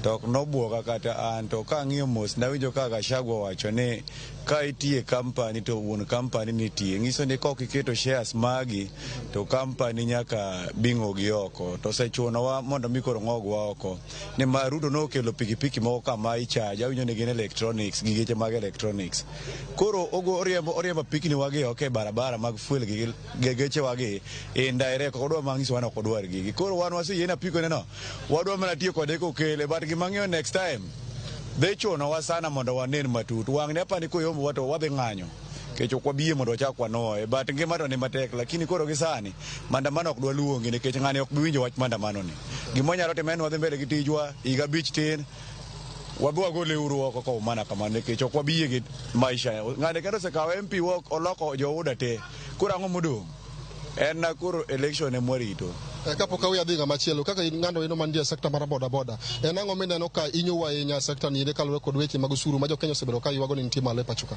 to ok nobwoga kata an to kang'iyo mos nawinjo ka Gachagua owacho ni ka itiye company to wuon company nitie ng'iso ni kok iketo shares magi to company nyaka bing'ogi oko to osechunowa mondo mi koro ng'ogwa oko nimar Ruto nokelo pikipiki moko kama icharge awinjo ni gin electronics gi geche mag electronics koro ogo oriembo oriembo apikni wagi oko e barabara mag fuel gi gechewa gi indirect ok odwa manyiso wan ok odwar gigi koro wan waseyie ni apiko ne no wadwa mana tiyo kode kokele but gima ng'iyo next time dhi chunowa sana mondo wanen matut wang'ni apani koyombowa to wadhi ng'anyo nikech ok wabiyie mondo wachak wanuoye but ngima to ni matek lakini koro gi sani maandamano ok dwa luongi nikech ng'ani ok bi winjo wach maandamano ni gima wanyalo timo en wadhi mbele gi tijwa higa abich tin wabi wagole uru oko koumana kamano nikech ok wabiyie gi maisha ng'ani kendo osekawo MP wa oloko jouda te koro ang'o modong' en na koro election ema warito. Kapok aweyo adhi ng'ama chielo kaka in ng'ano eno mantie e sekta mar boda boda en ang'o mineno ka hinyowa ahinya e sekta ni ere kaluwore kod weche mag osuru ma jokenya osebedo ka ywago ni nitie malo e pacho ka.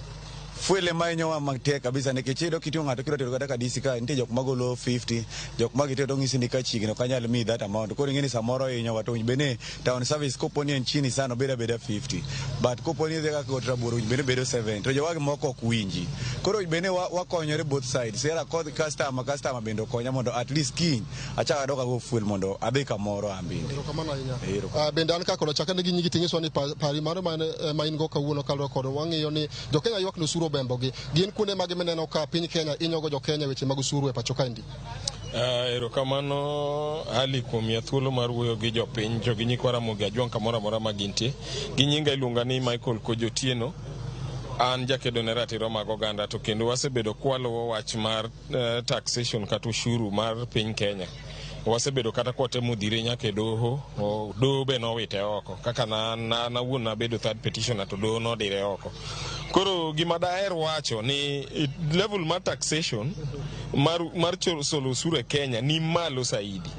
Fuel ema hinyowa matek kabisa nikech iyudo kiting'o ng'ato kidwa tero kata Kadisi ka nitie jok magolo 50 jok ma gitero to ng'isi ni ka chiegni ok anyal miyi that amount koro ing'e ni samoro hinyowa to winj bende town service kopo ni en chini sana obedo abeda 50 but kopo ni idhi kaka got raboro winj bende bedo 70 to jowagi moko ok winji koro bende wakonyore both sides sera kodh customer customer bende okonya mondo at least kiny achak adok ago fuel mondo adhi kamoro an bende. Erokamano ahinya. Erokamano. Bende an ka kod achaka nigi nyigi ting'iswa ni pari mano ma in go kawuono kaluwore kod wang'iyo ni jokenya ywak ni osuru obembogi. Gin kuonde mage mineno ka piny Kenya inyogo jokenya weche mag osuru e pacho kaendi? Erokamano Ali kuom miya thuolo mar wuoyo gi jopiny to gi nyikwa Ramogi Ajwang' kamoro amora ma gintie. Gi nyinga iluonga ni Michael Kojo Otieno. An jakedo ne ratiro mag oganda to kendo wasebedo kwaluwo wach mar taxation kata ushuru mar piny Kenya. Wasebedo kata kwatemo dhire nyaka e doho, doho be nowite oko. Kaka na awuon nabedo third petitioner to doho nodire oko. Koro gima daher wacho ni level mar taxation mar solo osuru e Kenya ni malo saidi.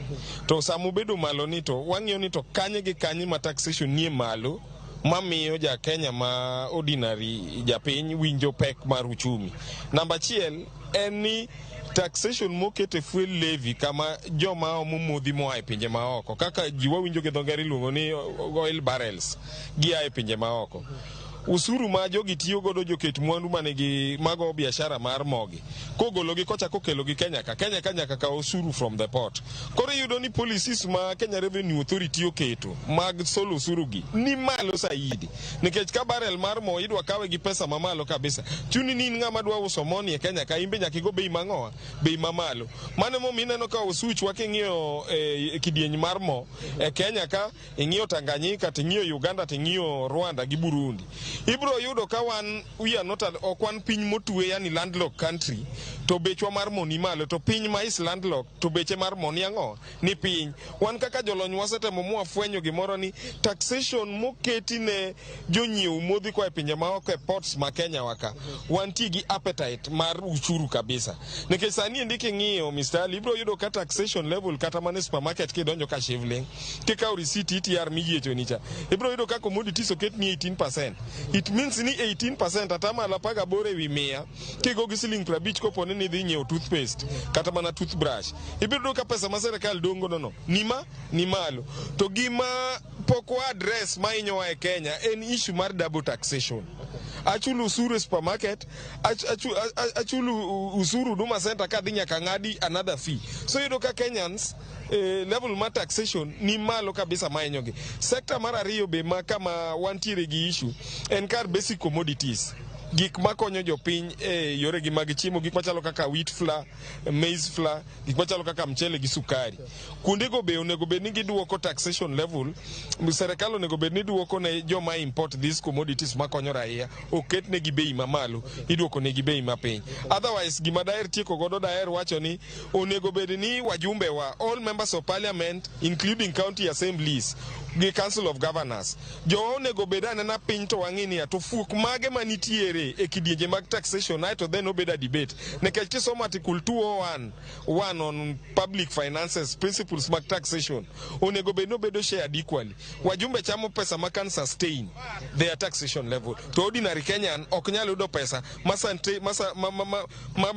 To sama obedo malo ni to wang'iyo ni to kanye gi kanye ma taxation nie malo mamiyo ja Kenya ma ordinary japiny winjo pek mar uchumi. Namba achiel en ni taxation moket e fuel levy kama joma omo modhi moa e pinje maoko kaka ji wawinjo gi dho ngere iluongo ni oil barrels gia e pinje maoko. Usuru ma jogi tiyo godo joket mwandu manigi mago biashara mar mogi kogologi kocha kokelogi Kenya ka Kenya ka nyaka kaw osuru from the port. Koro iyudo ni policies ma Kenya Revenue Authority oketo mag solo osuru gi ni malo saidi nikech ka barrel mar mo idwa kawe gi pesa mamalo kabisa chuni ni in ng'ama dwa uso moni e Kenya ka in be nyaka igo bei mang'owa bei mamalo. Mano emomiyo ineno ka osuchwa king'iyo kidieny mar mo e Kenya ka ing'iyo Tanganyika ting'iyo Uganda ting'iyo Rwanda gi Burundi ibro yudo ka wan we are not ok wan piny motwe yani landlocked country to bechwa mar mo ni malo to piny ma is landlocked to beche mar mo ni ang'o ni piny. Wan kaka jolony wasetemo mwafwenyo gimoro ni taxation moketi ne jonyiew modhi koa e pinje maoko e ports ma Kenya wa ka wantie gi appetite mar ushuru kabisa nikech sani endi king'iyo Mr. Ali ibro yudo ka taxation level kata mana e supermarket kidonjo ka Shivling kikawo receipt ETR miyiecho ni cha ibro yudo ka commodities oket ni 18%. It means ni 18% atamalo 18 ewi 100 kigo gi siling 50 kopo ni idhi nyiewo toothpaste kata mana toothbrush ibiro yudo ka pesa ma sirikal dong' godo no ni malo. To gima pok wa address mahinyowa e Kenya en issue mar double taxation. Achulo usuru e supermarket, achulo usuru Huduma Center kadhi nyaka ng'adi another fee. So iyudo ka Kenyans level mar taxation ni malo kabisa mahinyogi. Sector mar ariyo be ma kama wantiere gi issue en kar basic commodities, gik makonyo jopiny e yoregi mag chiemo, gik machalo kaka wheat flour, maize flour, gik machalo kaka mchele gi sukari. Kuondego be onego bed ni giduoko taxation level. Serikal onego bed ni duoko ne joma import these commodities makonyo raia, oket negi bei mamalo, iduoko negi bei mapiny. Otherwise, gima daher tieko godo, daher wacho ni onego bed ni wajumbe wa, all members of parliament including county assemblies gi council of governors, jowa onego bed anena piny to wang'i niya to fuok mage manitiere e kidienje mag taxation, aeto then obed a debate, nikech kisomo article 201 1 on public finances, principles mag taxation onego bed ni obedo shared equally. Wajumbe chamo pesa ma can sustain their taxation level, to ordinary Kenyan ok nyal yudo pesa ma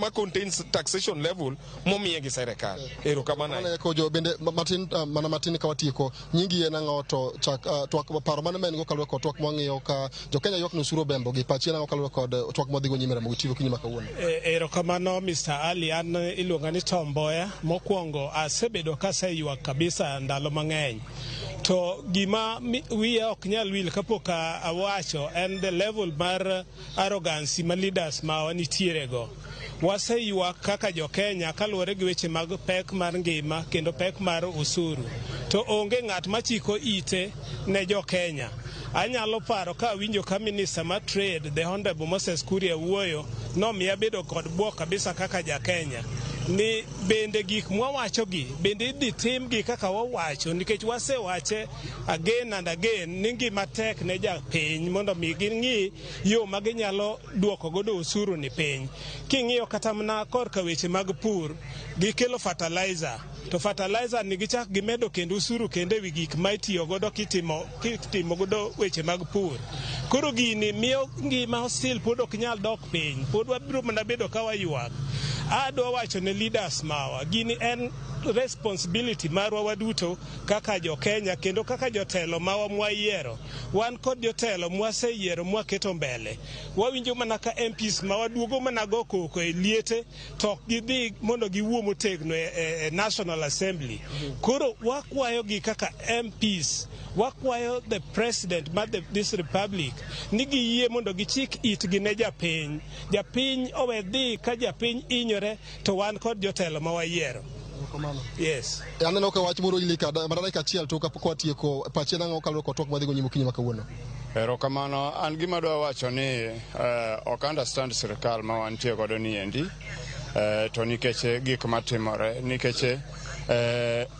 contains taxation level momiye gi serikal. Erokamano. Mana Kojo bende matin, mana matin ka watieko, nyingi en ang'o? To chak twak, paro mane ma en go kaluwore kod twak mwang'iyo ka jo Kenya ywak ni osuru obembo gi, pachi en ang'o kaluwore kod twak mwadhigo nyime Ramogi TV okinyi ma kawuono? Erokamano Mr. Ali, an iluonga ni Tom Mboya. Mokwongo asebedo kaseywak kabisa ndalo mang'eny. To gima wiya ok nyal wil kapok awacho en the level mar arrogance ma leaders ma nitiere go. Waseywak kaka jo Kenya kaluwore gi weche mag pek mar ngima kendo pek mar usuru. To onge ng'at machiko ite ne jo Kenya. Anyalo paro ka awinjo ka minister mar trade, the Honorable Moses Kuria, wuoyo, nomiya bedo kod bwok kabisa kaka ja Kenya ni bende gik mwawachogi bende idhi timgi kaka wawacho, nikech wasewache again and again ni ngima tek ne japiny, mondo mi ging'i yo ma ginyalo duoko godo osuru ni piny. King'iyo kata mana korka weche mag pur, gikelo fertilizer, to fertilizer ni gichak gimedo kendo usuru kendo ewi gik ma itiyo godo kitimo godo weche mag pur. Koro gini miyo ngima still pod ok nyal dok piny, pod wabiro mana bedo ka waywak. Adwa wacho ne leaders mawa, gini en responsibility marwa waduto kaka jo Kenya kendo kaka jotelo mawa mwayiero. Wan kod jotelo mwaseyiero mwaketo mbele. Wawinjo mana ka MPs ma waduogo mana go koko e liete, to ok gidhi mondo giwuo motegno e National Assembly. Koro wakwayogi kaka MPs, wakwayo the president mar this republic ni giyie mondo gichik itgi ne japiny. Japiny owe dhi ka japiny hinyore, to wan kod jotelo ma wayiero. Yes. Aneno ka wach moro ili ka mana dakika achiel to kapok watieko, pachi en ang'o kaluwore kod twak mwadhigo nyime okinyi ma kawuono? Erokamano. An gima dwa wacho ni ok understand sirikal ma wantie godo ni endi, to nikech gik matimore, nikech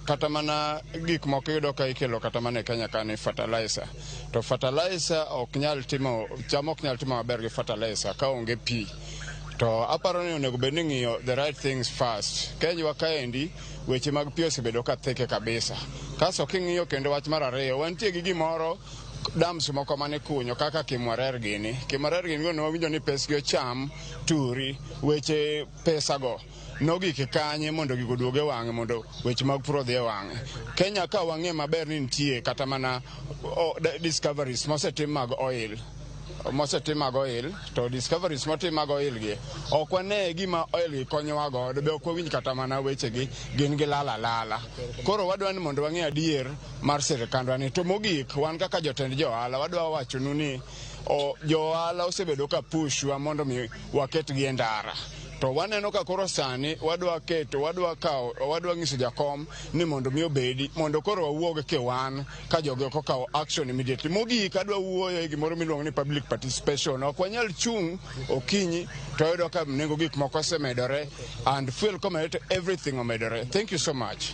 kata mana gik moko iyudo ka ikelo kata mana e Kenya ka ni fertilizer, to fertilizer ok nyal timo cham, ok nyal timo maber gi fertilizer ka onge pi. To aparo ni onego bed ni ng'iyo the right things first. Kenywa kaendi weche mag pi osebedo ka thike kabisa. Kasto king'iyo kendo wach mar ariyo, wantie gi gimoro, dams moko mane kunyo kaka Kimwarer gini. Kimwarer gini go ne wawinjo ni pesgi ocham turi, weche pesago nogik kanye mondo gigo oduog e wang'e, mondo weche mag pur odhi e wang'e. Kenya ka wang'e maber ni nitie kata mana discoveries mosetim mag oil, mosetim mag oil, to discoveries motim mag oil gi ok wane gima oil gi konyowa godo, be ok wawinj kata mana wechegi, gin gi lala lala. Koro wadwa ni mondo wang'e adier mar sirikandwa ni. To mogik, wan kaka jotend jo ohala wadwa wachonu ni jo ohala osebedo ka pushwa mondo mi waketgi e ndara, to waneno ka koro sani wadwa keto, wadwa kawo, wadwa nyiso jakom ni mondo mi obedi mondo koro wawuog kewan ka jogi ok okawo action immediately. Mogik, adwa wuoyo e gimoro miluongo ni public participation. Ok wanyal chung' okinyi to wayudo ka nengo gik moko osemedore, and fuel komedore to everything omedore. Thank you so much.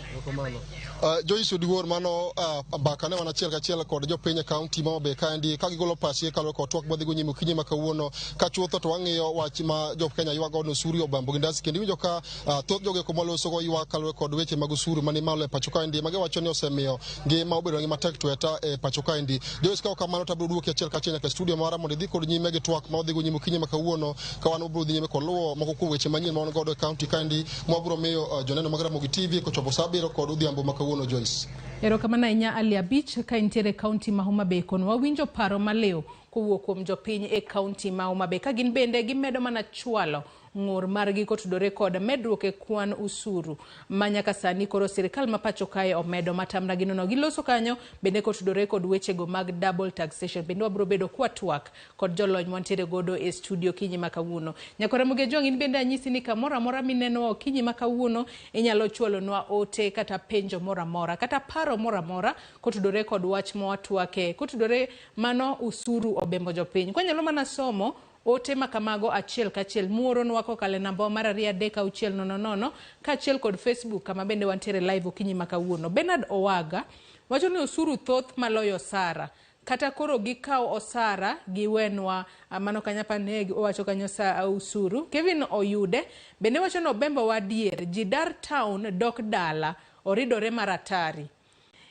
Joyce Oduor, mano mbaka ne wan achiel kachiel kod jopiny e kaunti ma Homa Bay kaendi ka gigolo pachgi kaluwore kod twak mwadhigo nyime okinyi ma kawuono. Ka chutho to wang'iyo wach ma jo Kenya ywago ni osuru. osuru obambo gi ndasi. Kendo iwinjo ka thoth jogo eko maloso go ywak kaluwore kod weche mag osuru mani malo e pacho kaendi, magiwacho ni osemiyo ngima obedo ngima tek tweta e pacho kaendi. Joyce, ka ok kamano to abiro duoki achiel kachiel nyaka e studio mara mondo idhi kod nyime gi twak ma wadhi go nyime okinyi ma kawuono, ka wan wabiro dhi nyime kod luwo moko kuom weche manyien ma wan godo e kaunti kaendi, ma wabiro miyo joneno mag Ramogi TV kochopo sa 7 kod odhiambo ma kawuono. Joyce. Erokamano ahinya, Ali Abich, ka intiere e kaunti ma Homa Bay kono. Wawinjo paro maliw kowuok kuom jopiny e kaunti ma Homa Bay ka gin bende gimedo mana chwalo ng'ur margi kotudore kod medruok e kwan usuru ma nyaka sani koro sirikal ma pacho kae omedo matamra gi nono. Giloso kanyo bende kotudore kod wechego mag double taxation. Bende wabiro bedo kwatwak kod jolony mwantiere godo e studio kinyi ma kawuono. Nyakwar Ramogi Ajwang', in bende anyisi ni kamoro amora minenowa okinyi ma kawuono, inyalo chwalonwa ote kata penjo moro amora kata paro moro amora kotudore kod wach ma watwake kotudore mano usuru obembo jopiny. Kwanyalo mana somo ote ma kamago achiel kachiel muoronwa kokalo e namba mar 23600 kaachiel kod Facebook, kama bende wantiere live okinyi ma kawuono. Bernard Owaga wacho ni osuru thoth maloyo osara, kata koro gikaw osara giwenwa. Mano kanyo apani owacho kanyo sa usuru. Kevin Oyude bende wacho ni obembo wa adier, ji dar town dok dala oridore maratari.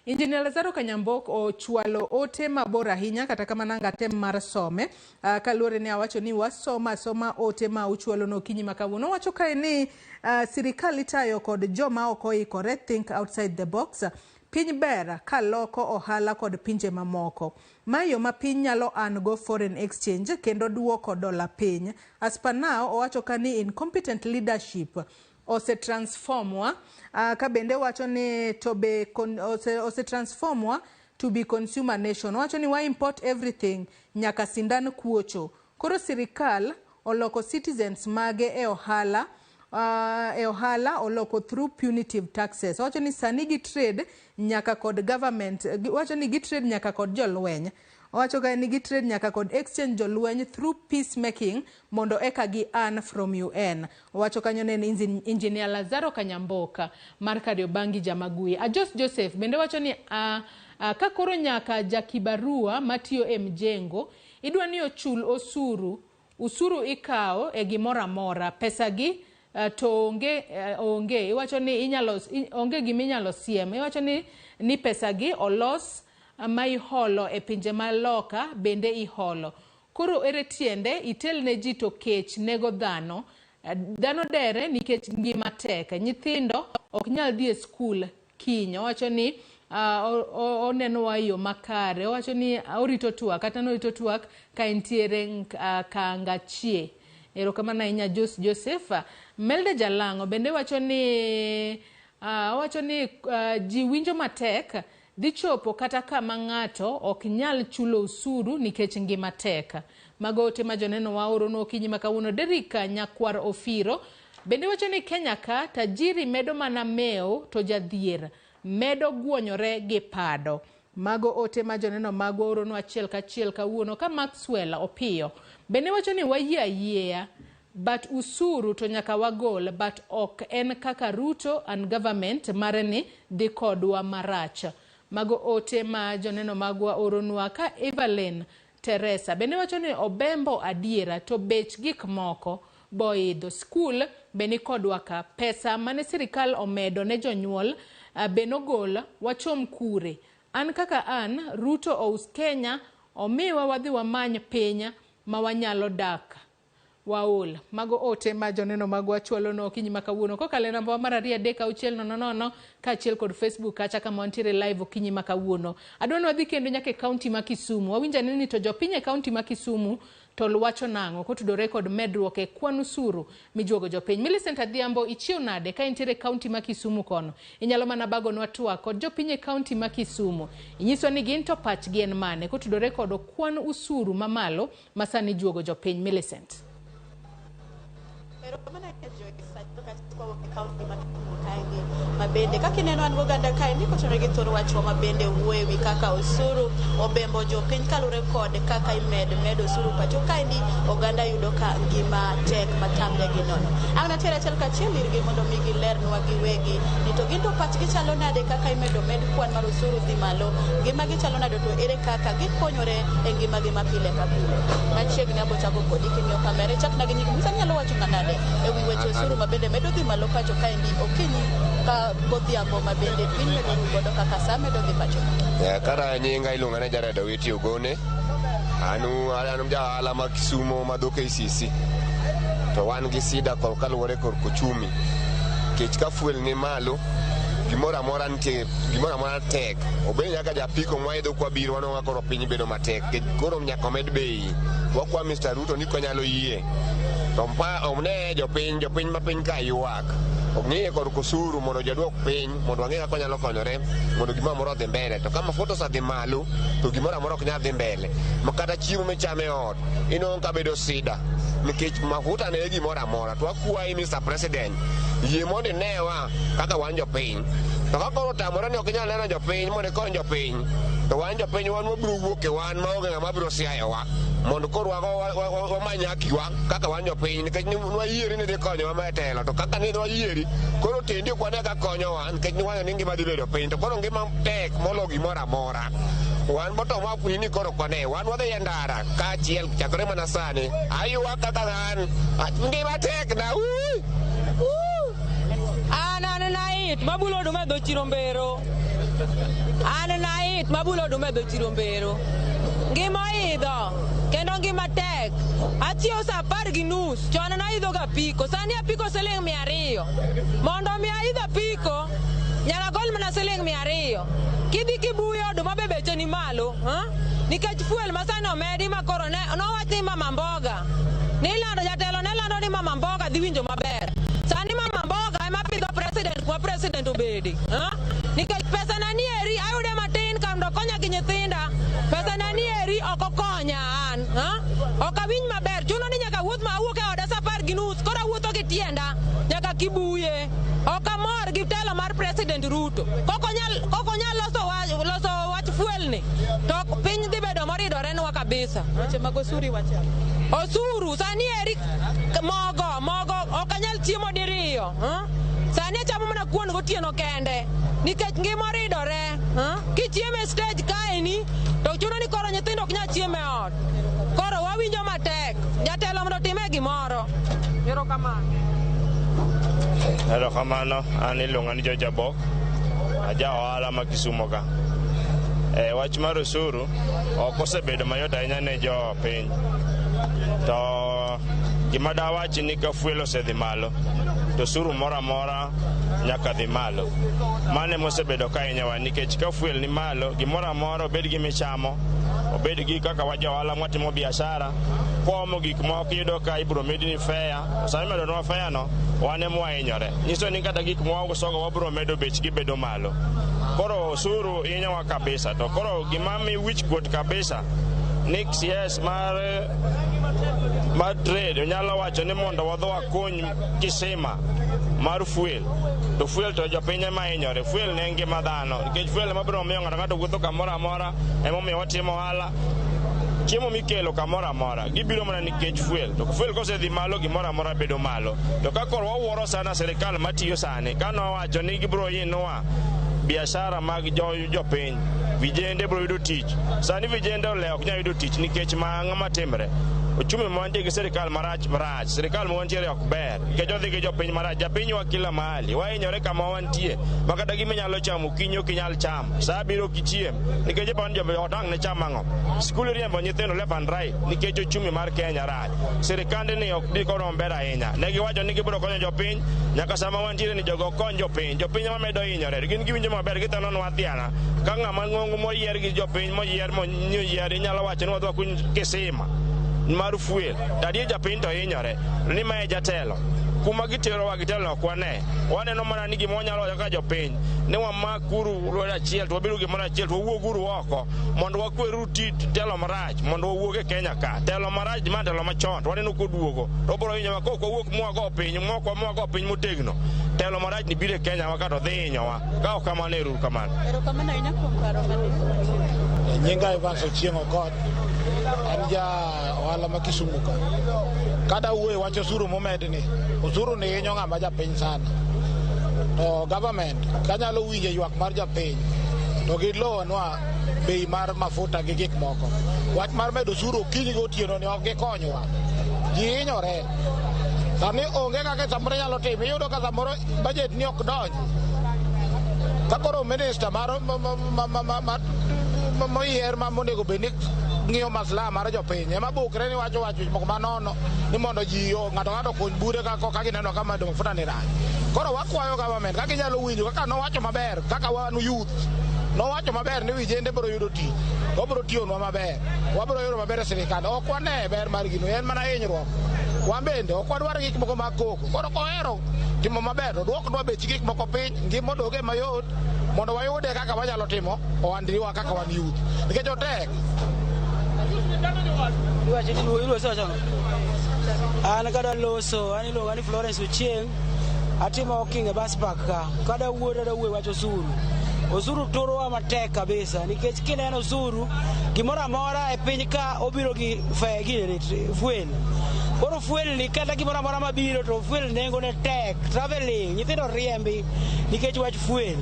Engineer Lazaro Kanyambok ochwalo ote mabor ahinya, kata kamano ang' atem mar some kaluwore ni awacho ni wasoma asoma ote ma uchwalo no okinyi ma kawuono. Owacho kae ni sirikal itayo kod joma ok oikore think outside the box. Piny ber kaloko ohala kod pinje mamoko. Ma yo ma piny nyalo earn go foreign exchange kendo duoko dola piny. As per now, owacho ka ni incompetent leadership osetransformwa ka bende wacho ni to be osetransformwa to be consumer nation. Owacho ni wa import everything nyaka sindan kuocho. Koro sirikal oloko citizens mage e ohala oloko through punitive taxes. Owacho ni sani gi trade nyaka kod government, wacho ni gi trade nyaka kod jolweny. Owacho ka ni gi trade nyaka kod exchange jolweny through peacemaking mondo eka gi earn from UN. Owacho kanyo ne en Engineer Lazaro Kanyamboka mar Kariobangi Jamagui. Ajos Joseph bende wacho ni ka koro nyaka jakibarua matiyo e mjengo idwa ni ochul osuru, usuru ikawo e gimoro amora, pesa gi to onge iwacho ni inyalo onge giminyalo siem. Iwacho ni pesa gi olos ma iholo e pinje ma loka bende iholo. Koro ere tiende itel ne ji to kech nego dhano? Dhano dere nikech ngima tek, nyithindo ok nyal dhi e skul kiny. Owacho ni onenowa e yo makare. Owacho ni orito twak kata norito twak ka entiere Kangachie. Erokamano ahinya, Jos Joseph. Melde Jalang'o bende wacho ni owacho ni ji winjo matek dhi chopo kata kama ng'ato ok nyal chulo osuru nikech ngima tek. Mago ote ma joneno waoronwa okinyi ma kawuono. Derrick Nyakwar Ofiro bende wacho ni Kenya ka tajiri medo mana mewo to jadhier medo guonyore gi pado. Mago ote ma joneno magwa oronwa achiel kachiel kawuono. Ka Maxwell Opiyo bende wacho ni wayie ayieya, but usuru to nyaka wagol, but ok en kaka Ruto and government mare ni dhi kodwa marach. Mago ote ma joneno magwa oronwa. Ka Evelyn Teresa bende wacho ni obembo adiera to bech gik moko boidho. Skul be ni kodwa ka pesa mane sirikal omedo ne jonyuol be nogol wachom kure. An kaka an, Ruto ous Kenya omiwa wadhi wamany piny ma wanyalo dak waol. Mago ote ma joneno magwa chwalo okinyi ma kawuono kokalo e namba mar 23600 kaachiel kod Facebook kacha kama wantiere live okinyi ma kawuono. Adwa ni wadhi kendo nyaka e kaunti ma Kisumu. Wawinjo ane ni to jopiny e kaunti ma Kisumu to wacho nang'o kotudore kod medruok e kwan usuru mijuogo jopiny. Millicent Adhiambo, ichiew nade ka intiere e kaunti ma Kisumu kono? Inyalo mana bagonwa twak kod jopiny e kaunti ma Kisumu. Inyiswa ni gin to pachgi en mane kotudore kod kwan usuru mamalo ma sani juogo jopiny. Millicent. Erokamano ahinya, Joyce. Kaunti ma Kisumu kaendi mabende kaka ineno an goganda kaendi kotenore gi thor wachwa mabende wuoyo ewi kaka osuru obembo jopiny kaluwore kod kaka imed med osuru pacho kaendi oganda yudo ka ngima tek matamre gi nono. Ang' natiere achiel kachiel irgi mondo mi gilernwa giwegi ni to gin to pachgi chalo nade kaka imedo med kwan mar osuru dhi malo, ngima gi chalo nade to ere kaka gikonyore e ngimagi ma pile ka pile. Machiegni abo chako kodi king'iyo kamera ichakna gi nying Musa inyalo wacho nade ewi weche osuru mabende medo dhi malo pacho kaendi okinyi ka godhiambo mabende piny medo ru godo kaka sa medo dhi pacho. Kara nyinga iluonga ni Jared Owiti Ogone. An ja ohala ma Kisumo ma dho KCC. To wan gi sida kor kaluwore kor ochumi. Nikech ka fuel ni malo, gimoro amora nitie, gimoro amora tek. Obed nyaka japiko mwaidho kwabiro wanwang'o ka koro piny bedo matek. Nikech koro nyaka omed bei. Wakwa Mr. Ruto ni konyalo yie. To one jopiny, jopiny ma piny ka ywak. Ong'iye kor osuru mondo joduok piny mondo wang'e kaka onyalo konyore mondo gimoro amora odhi mbele. To ka mafuta osedhi malo to gimoro amora ok nyal dhi mbele. Ma kata chiemo michamo e ot inwang'o ka bedo sida nikech mafuta ne e gimoro amora. To wakwayi Mr. President, yie mondo inewa kaka wan jopiny. To ka koro otamore ni ok inyal neno jopiny mondo ikony jopiny, to wan jopiny wan wabiro wuok e wan maonge ng'ama biro siayowa mondo koro wamany hakiwa kaka wan jopiny nikech nwayieri ni dhi konyowa ma e telo to kaka ne wayieri koro tendi ok wane ka konyowa nikech niwacho ni ngima dhi bedo piny to koro ngima tek molo gimoro amora. Wan boto mwapuonji ni koro ok wane wan wadhi e ndara kaachiel chakre mana sani aywak kaka an ngima tek na An nait mabulo oduma e dho chiro Mbero. An nait mabulo oduma e dho chiro Mbero. Ngima oidho kendo ngima tek. Achiewo sa 10:30 chon naidho ga apiko. Sani apiko siling 200. Mondo mi aidh apiko nyaka gol mana siling 200. Kidhi kibuyo oduma be beche ni malo. Nikech fuel ma sani omedi ma koro nowach ni mama mboga. Nilando jatelo ne lando ni mama mboga dhi winjo maber. Sani mama mboga ema pidho president kwa president obedi. Nikech pesa na nieri ayude matin kando konya gi nyithinda. Pesa na nieri ok okonya an. Ok awinj maber. Chuno ni nyaka wuoth ma awuok e oda sa 10:30. Koro awuotho gi tienda nyaka Kibuye. Ok amor gi telo mar President Ruto. Kok onyal loso wach fuel ni to piny dhi bedo moridorenwa kabisa. Weche mag osuru iwacho. Osuru sani eri mogo ok anyal chiemo diriyo. Sani achamo mana kuon gotieno kende nikech ngima oridore. Kichiemo e stage kaeni to chuno ni koro nyithindo ok nyal chiemo e ot. Koro wawinjo matek. Jatelo mondo otime gimoro. Erokamano. Erokamano, an iluonga ni George Abok, aja ohala ma Kisumo ka. Wach mar osuru ok osebedo mayot ahinya ne jopiny. To gima dawachi ni ka fuel osedhi malo, to osuru moro amora nyaka dhi malo. Mano emosebedo ka hinyowa nikech ka fuel ni malo, gimoro amora obed gi michamo, obed gi kaka wa johala mwatimo biashara, kwaomo gik moko iyudo ka ibiro medni fare, sama imedonwa fare no, wan ema wahinyore. Nyiso ni kata gik mwausogo wabiro medo bechgi bedo malo. Koro osuru hinyowa kabisa. To koro gima mi wich kuot kabisa ni CS mar trade nyalo wacho ni mondo wadhi wakuny kisima mar fuel. To fuel to jopiny ema hinyore. Fuel ne ngima dhano nikech fuel ema biro miyo ng'ato ng'ato wuotho kamoro amora, emomiyo watimo ohala. Chiemo mikelo kamoro amora gibiro mana nikech fuel. To fuel kosedhi malo gimoro amora bedo malo. To ka koro wawuoro sana sirikal matiyo sani kanowacho ni gibiro inua biashara mag jopiny, vijende biro yudo tich. Sani vijende olewo ok nyal yudo tich nikech ma timre. Ochumi ma wantie gi sirikal marach, sirikal ma wantiere ok ber nikech odhi gi jopiny marach. Japiny wa kila mahali, wahinyore kama wantie ma kata gima inyalo chamo okinyi ok inyal chamo, sa abiriyo ok ichiem nikech iparo ni joot ang' ne cham ang'o. Skul iriembo nyithindo left and right nikech ochumi mar Kenya rach. Sirikande ni ok dhi kodwa maber ahinya. Ne giwacho ni gibiro konyo jopiny, nyaka sama wantiere ni jogo ok kony jopiny. Jopiny ema medo hinyore, gin giwinjo maber githanonwa thiana. Ka ng'ama ng'ongo moyier gi jopiny moyier moyier inyalo wacho ni wadhi wakuny kisima mar fuel. To adier japiny to hinyore ni mae jatelo. Kuma giterowa gi telo ok wane. Waneno mana ni gima wanyalo wacho kaka jopiny ni wamakuru lwedo achiel to wabedo gimoro achiel to wawuoguru oko mondo wakweruru telo marach mondo wawuog e Kenya ka. Telo marach ma telo machon to waneno koduogo to obiro hinyowa kok wawuok mwago piny mokwa mwago piny motegno. Telo marach ni biro e Kenya wa ka to dhi hinyowa. Ka ok kamano ero uru kamano. Erokamano ahinya kuom paro mane. Nyinga Evans Ochieng' Okoth, an ja ohala ma Kisumu ka. Kada wuoyo wach osuru momedni, osuru ni hinyo ng'ama japiny sana. To government kanyalo winjo ywak mar japiny to gilowonwa bei mar mafuta gi gik moko. Wach mar medo osuru okinyi gotieno ni ok gikonywa. Ji hinyore. Sani onge kaka samoro inyalo timo, iyudo ka samoro budget ni ok donji. Ka koro minister mar moyier ma monego bed ni ng'iyo maslaha mar jopiny ema bukre ni wacho wach moko manono ni mondo ji ng'ato ng'ato okuny bure ka gineno ka medo mafuta ni rach. Koro wakwayo government kaka inyalo winjo kaka nowacho maber kaka wan youth nowacho maber ni vijende biro yudo tich wabiro tiyonwa maber wabiro yudo maber e sirikal ok wane ber mar gino en mana hinyruok wan bende ok wadwar gik moko mag koko koro kohero timo maber to duoknwa bech gik moko piny ngima odoge mayot mondo wayude kaka wanyalo timo ohandliwa kaka wan youth nikech otek. An kada loso, an iluonga ni Florence Ochieng', atimo hawking e bus park ka. Kada wuoyo to adawuoyo wach osuru. Osuru turowa matek kabisa nikech kineno osuru gimoro amora e piny ka obiro gi fuel. Koro fuel ni kata gimoro amora mabiro to fuel nengo ne tek, traveling, nyithindo riembi nikech wach fuel.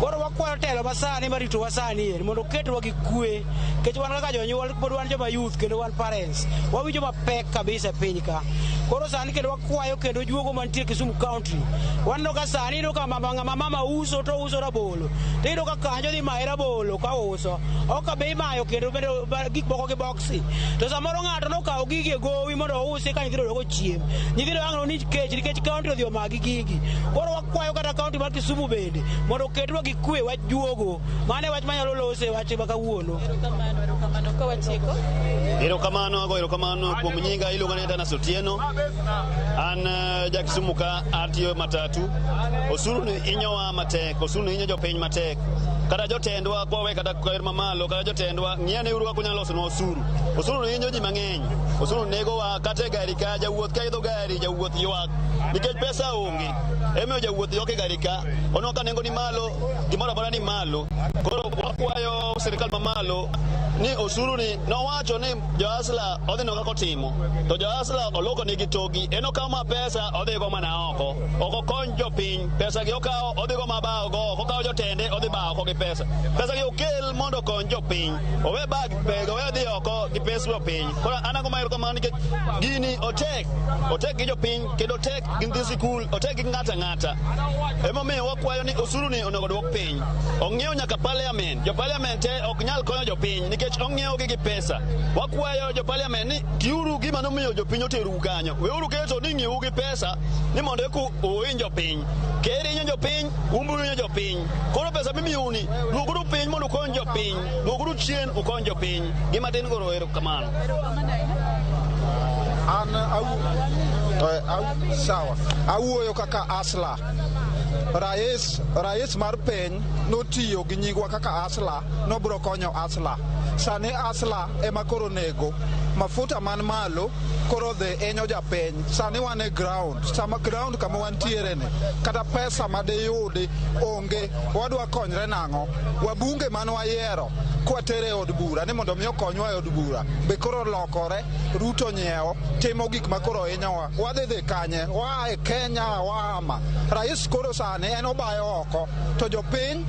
Koro wakwayo telo masani maritowa sani eri mondo oketwa gi kwe nikech wan kaka jonyuol pod wan joma youth kendo wan parents wawinjo mapek kabisa e piny ka. Koro sani kendo wakwayo kendo juogo mantie Kisumu County. Waneno ka sani iyudo ka ng'ama mama uso to uso rabolo. To iyudo ka kanjo dhi maye rabolo ka uso. Ok ka be imayo kendo bende gik moko gi boksi. To samoro ng'ato nokawo gigi e gowi mondo ousi ka nyithindo dok ochiem. Nyithindo ang' nonij kech nikech county odhi omagi gigi. Koro wakwayo kata county mar Kisumu bende mondo oketwa gi kwe wach juogo. Mano e wach manyalo lose wach ma kawuono. Erokamano, erokamano ka watieko. Erokamano, ago erokamano kuom nyinga iluonga ni Atanas Otieno. An ja Kisumu ka atiyo matatu. Osuru ni hinyowa matek, osuru ni hinyo jopiny matek. Kata jotendwa kwawe kata ker mamalo, kata jotendwa ng'iyane uru kaka unyalo losonwa osuru. Osuru ni hinyo ji mang'eny. Osuru negowa kata e gari ka, jawuoth ka idho gari, jawuoth ywak. Nikech pesa onge. Emomiyo jawuoth ywak e gari ka, oneno ka nengo ni malo, gimoro amora ni malo. Koro wakwayo sirikal mamalo ni osuru ni nowacho ni jo-Asla odhi neno kaka otimo. To jo-Asla oloko nigi togi, en okawo ma pesa odhi go mana oko. Ok okony jopiny, pesa gi okawo odhi go mabawo go oko, okawo jotende odhi bawo oko gi pesa. Pesa gi okel mondo okony jopiny. Owe bag owe dhi oko gi pes jopiny. Koro an ago mahero kamano nikech gini otek, otek gi jopiny kendo otek gi nyithi sikul, otek gi ng'ato ang'ata. Emomiyo wakwayo ni osuru ni onego duok piny. Ong'iew nyaka parliament. Jo parliament te ok nyal konyo jopiny nikech ong'iewogi gi pesa. Wakwayo jo parliament ni tiuru gima nomiyo jopiny oterou kanyo. Weuru keto ni ng'iewu gi pesa ni mondo eka uiny jopiny. Ker hinyo jopiny, umbu hinyo jopiny. Koro pesa mimiyou ni duoguru piny mondo ukony jopiny. Duoguru chien ukony jopiny. Gima tin koro erokamano. An sawa. Awuoyo kaka Asla. Rais mar piny notiyo gi nyingwa kaka Asla, nobiro konyo Asla. Sani Asla ema koro nego. Mafuta man malo koro dhi hinyo japiny. Sani wan e ground. Sama ground kama wantiere ni, kata pesa madiyudi onge. Wadwa konyre nang'o? Wabunge mane wayiero kwatere e od bura ni mondo mi okonywa e od bura be koro lokore. Ruto nyiewo timo gik ma koro hinyowa. Wadhi dhi kanye? Waa e Kenya waama. Rais koro sani en obayo oko to jopiny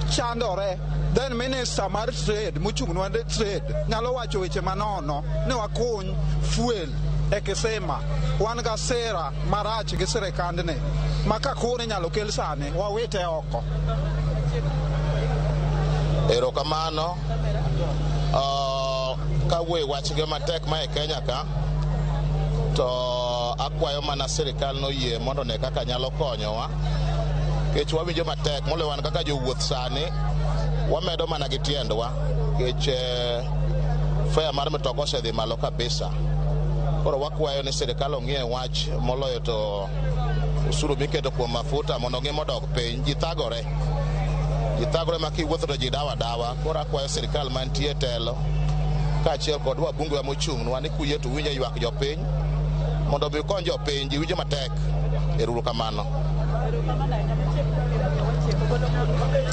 chandore. Then minister mar trade mochung'nwa trade nyalo wacho weche manono ni wakuny fuel e kisima. Wan ga sera marach gi sirikandni ma ka koro inyalo kel sani wawite oko. Erokamano. Kawuoyo wach gi matek ma e Kenya ka, to akwayo mana sirikal noyie mondo ne kaka nyalo konyowa. Nikech wawinjo matek moloyo wan kaka jowuoth sani wamedo mana gi tiendwa nikech fare mar mtoka osedhi malo kabisa. Koro wakwayo ni sirikal ong'ie wach moloyo to Osuru miketo kuom mafuta mondo ngima odog piny. Ji thagore. Ji thagore ma kiwuotho to ji dawa dawa. Koro akwayo sirikal mantie e telo kaachiel kod wabunge wa mochung'nwa ni kuyie to winjo ywak jopiny mondo obi okony jopiny. Ji winjo matek. Ero uru kamano.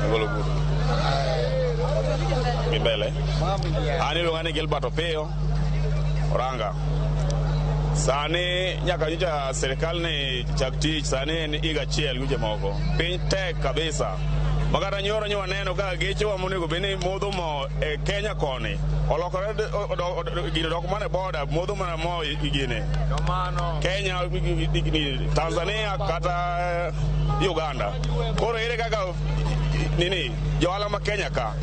Agolo ogudu. Gi mbele. An iluonga ni Gilbert Opiyo Oranga. Sani nyaka nyocha sirikal ni chak tich, sani en higa achiel gi weche moko. Piny tek kabisa. Makata nyoro nyo waneno ka gechewa monego bed ni modho mo e Kenya koni olokore gino dok mana e boda modho mana mo i gine. Kenya, Tanzania kata Uganda. Koro ere kaka nini johala ma Kenya ka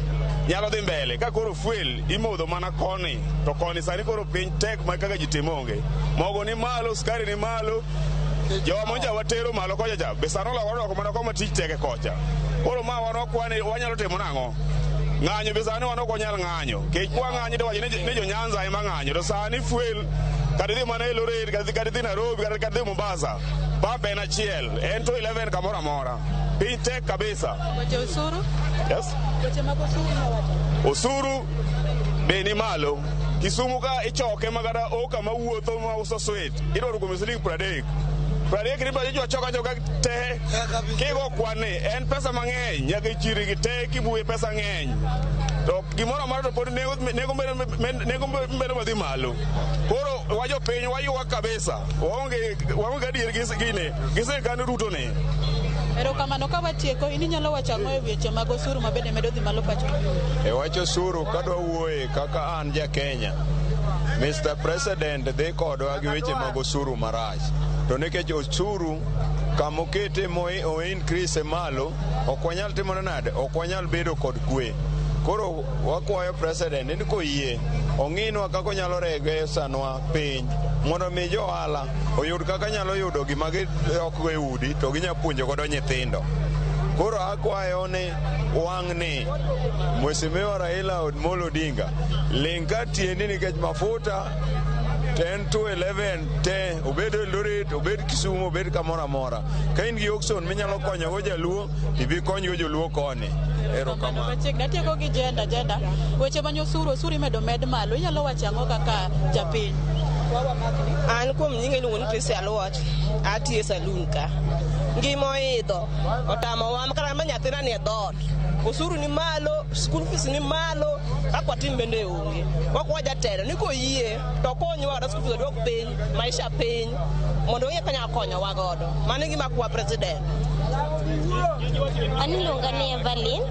nyalo dhi mbele ka koro fuel imodho mana koni to koni sani koro piny tek ma kaka ji timo onge. Mogo ni malo, sukari ni malo, jowa monja watero malo kocha cha be sani olokore odok mana koma tich tek e kocha. Koro ma wan wakwani wanyalo timo nang'o? Ng'anyo be sani wan ok wanyal ng'anyo. Kech kwa ng'anyo to wacho ni jo Nyanza ema ng'anyo. To sani fuel kata idhi mana Eldoret, kata idhi Nairobi, kata idhi Mombasa, pump en achiel, en 211 kamoro amora. Piny tek kabisa. Weche osuru? Yes. Weche mag osuru nowacho. Osuru be ni malo. Kisumu ka ichoke ma kata oka mawuotho ma uso sweet idwaro kuome siling 30. 30 ni bajo choka choka te kigo kwan ni en pesa mang'eny nyaka ichiri gi te kibuye pesa ng'eny. To gimoro amora to pod nengo nengo medo madhi malo. Koro wa jopiny waywak kabisa. Waonge adier gi gini gi sirikand Ruto ni. Erokamano ka watieko, in inyalo wacho ang'o e weche mag osuru ma bende medo dhi malo pacho? E wach osuru kadwa wuoye kaka an ja Kenya, Mr. President dhi kodwa gi weche mag osuru marach. To nikech osuru kamokete mo o increase malo, ok wanyal timone nade? Ok wanyal bedo kod kwe. Koro wakwayo president ni koyie ong'inwa kaka onyalo regesanwa piny mondo mi jo ohala oyud kaka nyalo yudo gima gidokgo e udi to ginya puonjo godo nyithindo. Koro akwayo ni wang'ni Mheshimiwa Raila Amolo Odinga ling ka tiendi nikech mafuta 10 to 11 te obed Eldoret, obed Kisumu, obed kamoro amora. Ka in gi auction minyalo konyogo jaluo, ibi konygo joluo koni. Erokamano. Machiegni atieko gi jenda jenda. Weche many osuru, osuru imedo med malo. Inyalo wacho ang'o kaka japiny? An kuom nyinga iluongo ni Tracy Aluoch, atiyo e saloon ka. Ngima oidho, otamowa kata ma nyathina ni e dhoot. Osuru ni malo, school fees ni malo, kaka watim bende onge. Wakwa jatelo ni koyie to okonywa kata school fees oduok piny, maisha piny, mondo ong'e kaka nyalo konyowa godo. Mano e gima akwa president. An iluonga ni Evelyn,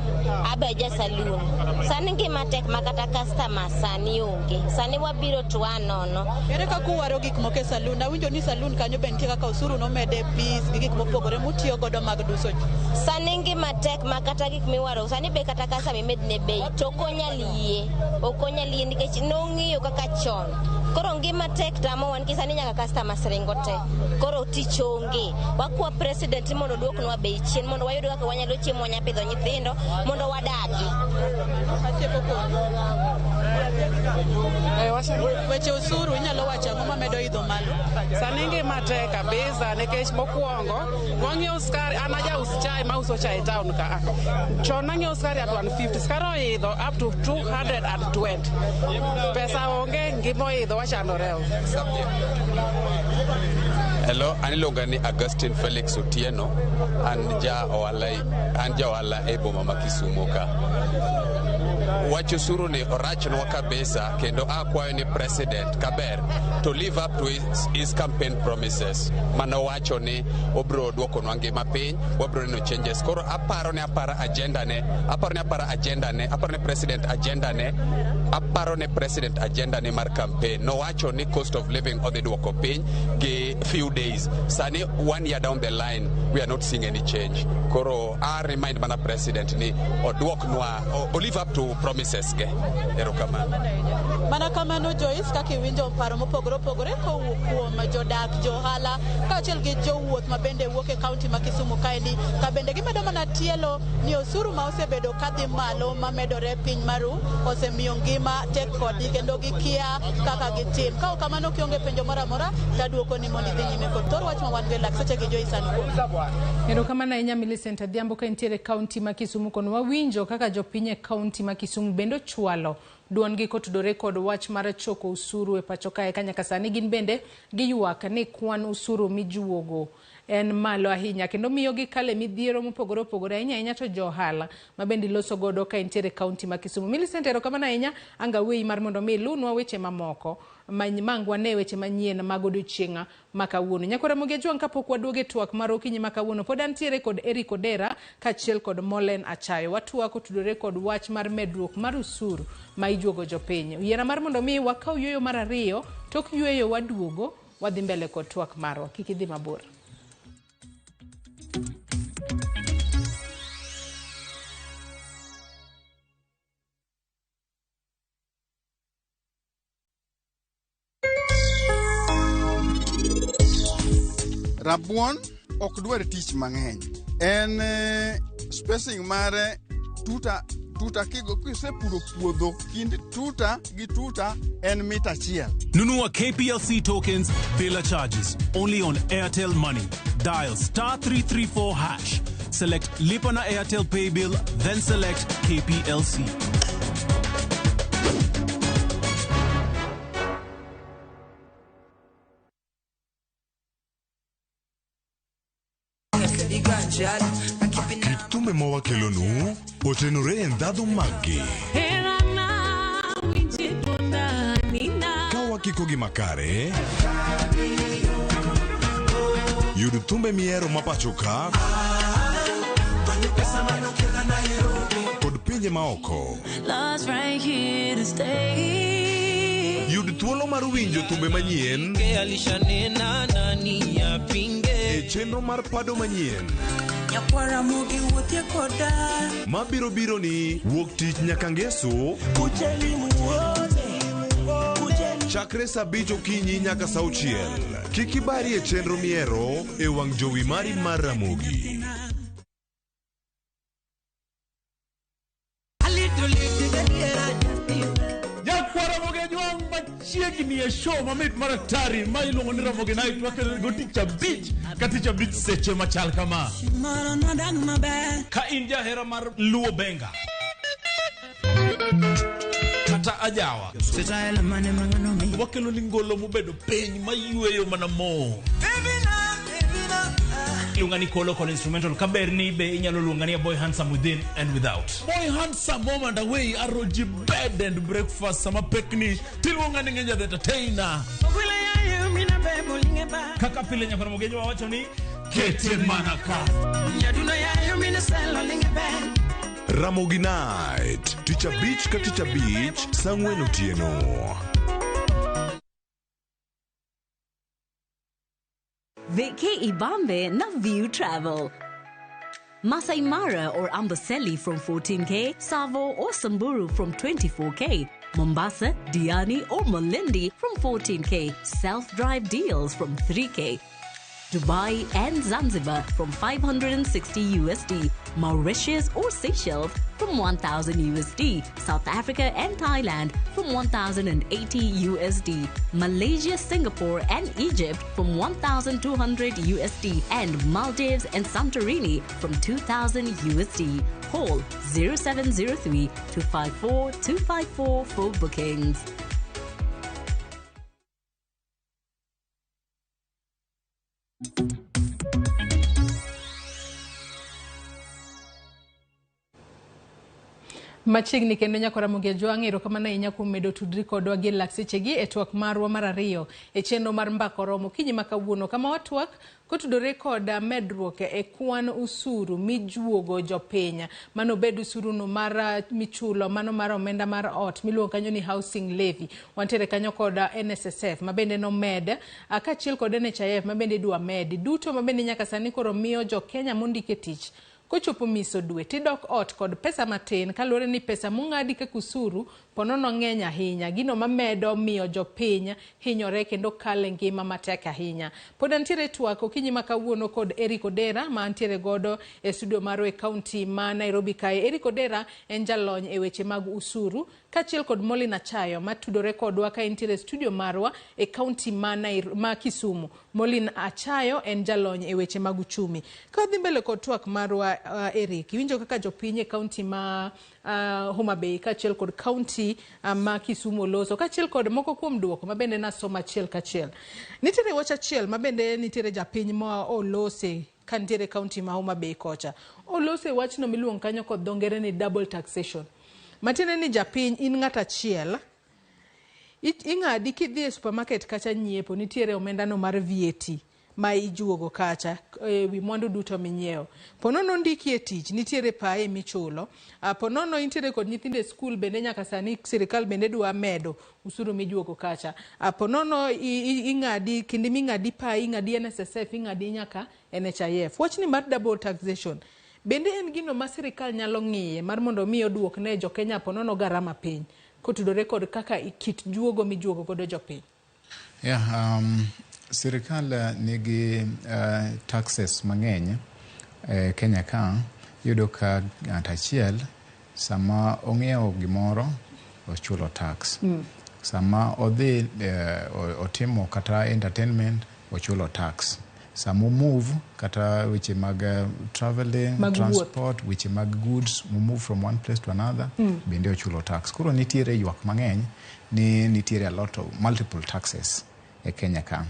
abe ja saloon. Sani ngima tek ma kata customer sani onge. Sani wabiro to wa nono. Ere kaka uwaro gik moko e saloon? Awinjo ni saloon kanyo be nitie kaka osuru nomede fees gi gik mopogore mutiyo godo mag duso ji. Sani ngima tek ma kata gik miwaro sani be kata customer imedne bei to ok onyal yie. Ok onyal yie nikech nong'iyo kaka chon. Koro ngima tek tamowa nikech sani nyaka customers ringo te. Koro tich onge. Wakwa president mondo oduoknwa bei chien mondo wayud kaka wanyalo chiemo wanya pidho nyithindo mondo wadagi. Atieko kodi. Weche osuru inyalo wacho ang'o mamedo idho malo? Sani ngima tek kabisa nikech mokwongo wang'iewo sukari, an ajaus chai mauso chai e town ka. Chon nang'iewo sukari at 150, sukari oidho up to 220. Pesa onge, ngima oidho, wachandore. Hello, an iluonga ni Augustine Felix Otieno, an ja ohala an ja ohala e boma ma Kisumo ka. Wach osuru ni orachnwa kabisa kendo akwayo ni president kaber to live up to his campaign promises manowacho ni obro duokonwa ngima piny, wabro neno changes. Koro aparo ni apara agenda ne, aparo ni apara agenda ne, aparo ni president agenda ne, aparo ni president agenda ne mar campaign nowacho ni cost of living odhi duoko piny gi few days. Sani one year down the line we are not seeing any change. Koro a remind mana president ni oduoknwa, o live up to promises ge. Erokamano. Mana kamano Joyce, kaka iwinjo paro mopogore opogore kowuok kuom jodak, johala kaachiel gi jowuoth ma bende wuok e kaunti ma Kisumu kaendi, ka bende gimedo mana tielo ni osuru ma osebedo kadhi malo mamedore piny maru osemiyo ngima tek kodgi kendo gikia kaka gitim. Ka ok kamano kionge penjo moro amora taduoko ni mondo idhi nyime kod thor wach ma wan go e lak seche gi Joyce an kuom. Erokamano ahinya Millicent Adhiambo ka intiere e kaunti ma Kisumu kono wawinjo kaka jopiny e kaunti ma Kisumu bende ochwalo duondgi kotudore kod wach mar choko osuru e pacho kae ka nyaka sani gin bende giywak ni kwan osuru mijuogo en malo ahinya kendo miyo gikale midhiero mopogore opogore ahinya ahinya to jo ohala ma bende iloso godo ka intiere e kaunti ma Kisumu. Millicent erokamano ahinya anga weyi mar mondo mi ilunwa weche mamoko mang wane weche manyien mag odiochieng' ma kawuono. Nyakora Ramogi Ajwang' kapok waduogo e twak mar okinyi ma kawuono pod antiere kod Eric Odera kaachiel kod Molen Achayo. Watwak otudore kod wach mar medruok mar osuru ma ijuogo jopiny. Yiera mar mondo mi wakaw yueyo mar ariyo, tok yueyo waduogo wadhi mbele kod twak marwa. Kik idhi mabor. Rabuon ok dwar tich mang'eny. En spacing mare tuta tuta kigo kisepuro puodho kind tuta gi tuta en mita achiel. Nunua KPLC tokens bila charges only on Airtel Money. Dial star 334 hash. Select Lipa na Airtel Pay Bill, then select KPLC. Kit thumbe ma wakelonu otenore e ndhadhu maggi. Ka wakikogi makare, yud thumbe mihero ma pacho ka kod pinje maoko. Yud thuolo mar winjo thumbe manyien e chenro mar pado manyien mabiro biro ni wuok tich nyaka ngeso chakre saa 5 okinyi nyaka saa 6. Kik ibari e chenro mihero e wang' jowi mari mar Ramogi. Machiegni e show mamit mar atari ma iluongo ni Ramogi Night wakelo go tich abich ka tich abich seche machal kama. Ka in jahera mar Luo Benga kata ajawa, wakelo ni ngolo mobedo piny mayweyo mana mo. Iluonga ni Kolo Kolo Instrumental kaber ni be inyalo luonga ni Boy Handsome within and without. Boy Handsome home and away aroji bed and breakfast sama pekni tiluonga ni Ngenja the Entertainer. Kaka pile nyakora Mogejo wawacho ni kete mana ka. Ramogi Night, tich abich ka tich abich, saa 4 otieno. Vacay Ibambe na View Travel. Masai Mara or Amboseli from 14K, Savo or Samburu from 24K, Mombasa, Diani or Malindi from 14K, self-drive deals from 3K, Dubai and Zanzibar from 560 USD, Mauritius or Seychelles from 1,000 USD, South Africa and Thailand from 1,080 USD, Malaysia, Singapore and Egypt from 1,200 USD, and Maldives and Santorini from 2,000 USD. Call 0703 254 254 for bookings. Machiegni kendo nyakora Ramogi Ajwang', erokamano ahinya kuom medo tudri kodwa gi lak sechegi e twak marwa mar ariyo e chenro mar Mbaka Oromo okinyi ma kawuono, kama watwak kotudore kod medruok e kwan usuru mijuogo jopiny. Mano bed usuru no mar michulo, mano mar omenda mar ot miluongo kanyo ni housing levy. Wantiere kanyo kod NSSF mabende nomed, kaachiel kod NHIF mabende idwa medi. Duto mabende nyaka sani koro miyo jo Kenya mondike tich Kochopo miso dwe tidok ot kod pesa matin kaluwore ni pesa mong'adi kaka osuru ponono ng'eny ahinya, gino mamedo miyo jopiny hinyore kendo kale ngima matek ahinya. Pod antiere twak okinyi ma kawuono kod Eric Odera ma antiere godo e studio marwa e kaunti ma Nairobi kae. Eric Odera en jalony e weche mag usuru kaachiel kod Molin Achayo matudore kodwa ka entiere e studio marwa e kaunti ma, ma Kisumu. Molin Achayo en jalony e weche mag uchumi. Ka wadhi mbele kod twak marwa Eric, iwinjo kaka jopiny e kaunti ma Homa Bay kaachiel kod kaunti ma Kisumu oloso kaachiel kod moko kuom duoko ma bende nasomo achiel kachiel. Nitiere wach achiel ma bende nitiere japiny ma olose ka nitiere kaunti ma Homa Bay kocha. Olose wachno miluongo kanyo kod dho ngere ni double taxation. Matiende ni japiny in ng'at achiel ing'adi kidhi e supermarket kacha nyiepo nitiere omenda no mar VAT ma ijuogo kacha e wi mwandu duto minyiewo. Ponono ndiki e tich nitiere pae michulo. Ponono intiere kod nyithindo e skul bende nyaka sani sirikal bende dwa medo usuru mijuogo kacha. Ponono ing'adi kinde ming'adi pae ing'adi NSSF ing'adi nyaka NHIF. Wachni mar double taxation bende en gino ma sirikal nyalo ng'iye mar mondo mi oduok ne jokenya ponono garama piny kotudore kod kaka kit juogo mijuogo godo jopiny. Yeah, sirikal nigi taxes mang'eny Kenya ka. Iyudo ka ng'at achiel sama ong'iewo gimoro ochulo tax. Sama odhi otimo kata entertainment ochulo tax. Sama move kata weche mag traveling, mag transport, weche mag goods move from one place to another, bende ochulo tax. Koro nitiere ywak mang'eny ni nitiere a lot of multiple taxes e Kenya ka.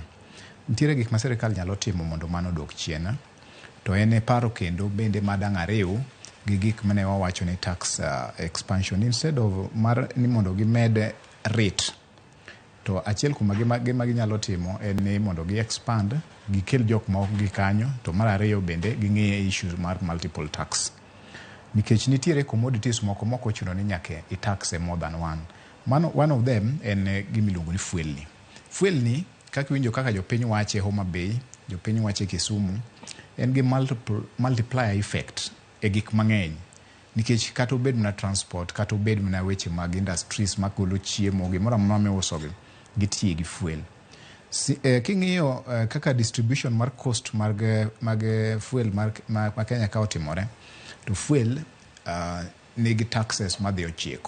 Nitiere gik ma sirikal nyalo timo mondo mano odok chien. To en e paro kendo bende madang' ariw gi gik mane wawacho ni tax expansion instead of mar ni mondo gimed rate, to achiel kuom gima ginyalo timo en ni mondo gi expand gikel jok moko gi kanyo. To mar ariyo bende ging'iye issue mar multiple tax, nikech nitiere commodities moko mok ochuno ni nyaka i tax more than one. Mano one of them en gima iluongo ni fuel ni. Fuel ni kaka iwinjo kaka jopiny wache Homa Bay, jopiny wache Kisumu, en gi multiplier effect e gik mang'eny, nikech kata obed mana transport, kata obed mana weche mag industries magolo chiemo, gimoro amora miuso gi gitiye gi fuel. King'iyo kaka distribution mar cost mag fuel ma Kenya ka otimore, to fuel nigi taxes madhi 9.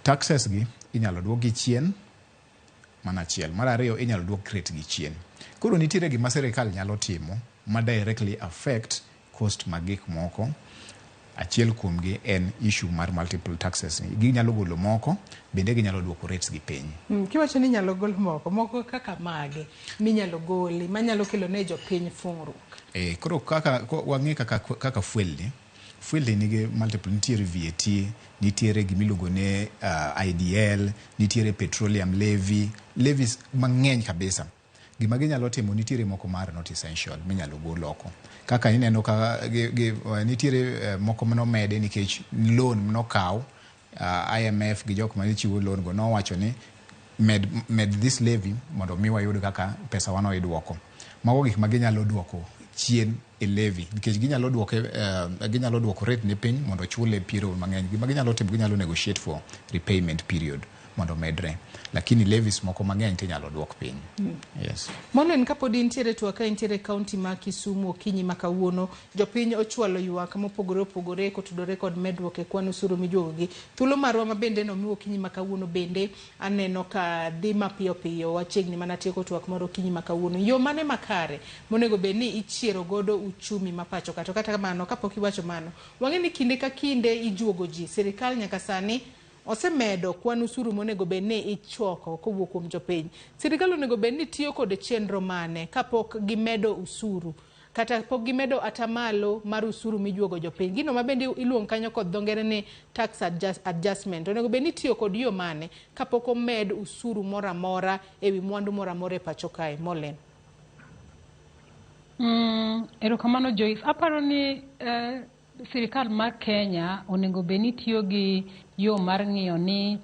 Taxes gi inyalo duokgi chien mana achiel. Mar ariyo, inyalo duok rate gi chien. Koro nitiere gima sirikal nyalo timo ma directly affect cost mag gik moko. Achiel kuomgi en issue mar multiple taxes ni. Ginyalo golo moko, bende ginyalo duoko rates gi piny. Kiwacho ni inyalo gol moko, moko kaka mage minyalo goli manyalo kelo ne jopiny fungruok? Koro kaka wang'e kaka fuel ni, fuel ni nigi multiple, nitiere VAT, nitiere gimiluongo ni IDL, nitiere petroleum levy, levies mang'eny kabisa. Gima ginyalo timo, nitiere moko mar not essential minyalo gol oko. Kaka ineno ka nitiere moko manomede nikech loan nokaw IMF gi jok mane chiwo loan go nowacho ni med this levy mondo mi wayud kaka pesa wano iduoko. Mago gik ma ginyalo duoko chien e levy nikech ginyalo duoko rate ni piny mondo chule period mang'eny. Gima ginyalo timo, ginyalo negotiate for repayment period mondo omedre. Lakini levies moko mang'eny tinyalo duok piny. Yes. Molin, kapod intiere twak ka intiere kaunti ma Kisumu okinyi ma kawuono, jopiny ochwalo ywak mopogore opogore kotudore kod medruok e kwan osuru mijuogo gi. Thuolo marwa ma bende nomiwa okinyi ma kawuono bende aneno ka dhi mapiyo piyo, wachiegni mana tieko twak mar okinyi ma kawuono. Yo mane makare monego bed ni ichiero godo uchumi ma pacho ka? To kata kamano, kapok iwacho mano, wang'e ni kinde ka kinde ijuogo ji. Sirikal nyaka sani osemedo kwan osuru monego bed ni ichoko kowuok kuom jopiny. Sirikal onego bed ni tiyo kod chenro mane kapok gimedo osuru kata pok gimedo atamalo mar osuru mijuogo jopiny? Gino ma bende iluongo kanyo kod dho ngere ni tax adjustment. Onego bed ni itiyo kod yo mane kapok omed osuru moro amora ewi mwandu moro amora e pacho kae? Molen. Erokamano Joyce. Aparo ni sirikal mar Kenya onego bed ni tiyo gi yo mar ng'iyo ni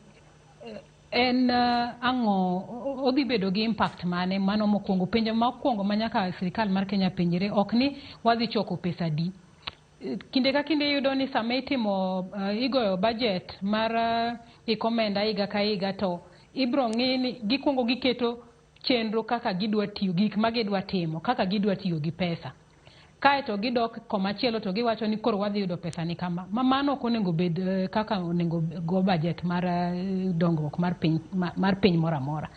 en ang'o odhi bedo gi impact mane. Mano mokwongo. Penjo mokwongo ma nyaka sirikal mar Kenya penjre ok ni wadhi choko pesa di. Kinde ka kinde iyudo ni sama itimo igoyo budget mar iko omenda higa ka higa, to ibro ng'i ni gikwongo giketo chenro kaka gidwa tiyo, gik ma gidwa timo, kaka gidwa tiyo gi pesa. Kaeto gidok komachielo to giwacho ni koro wadhi yudo pesa ni kama. Ma mano ok onego bed kaka onego go budget mar dongruok mar piny moro amora.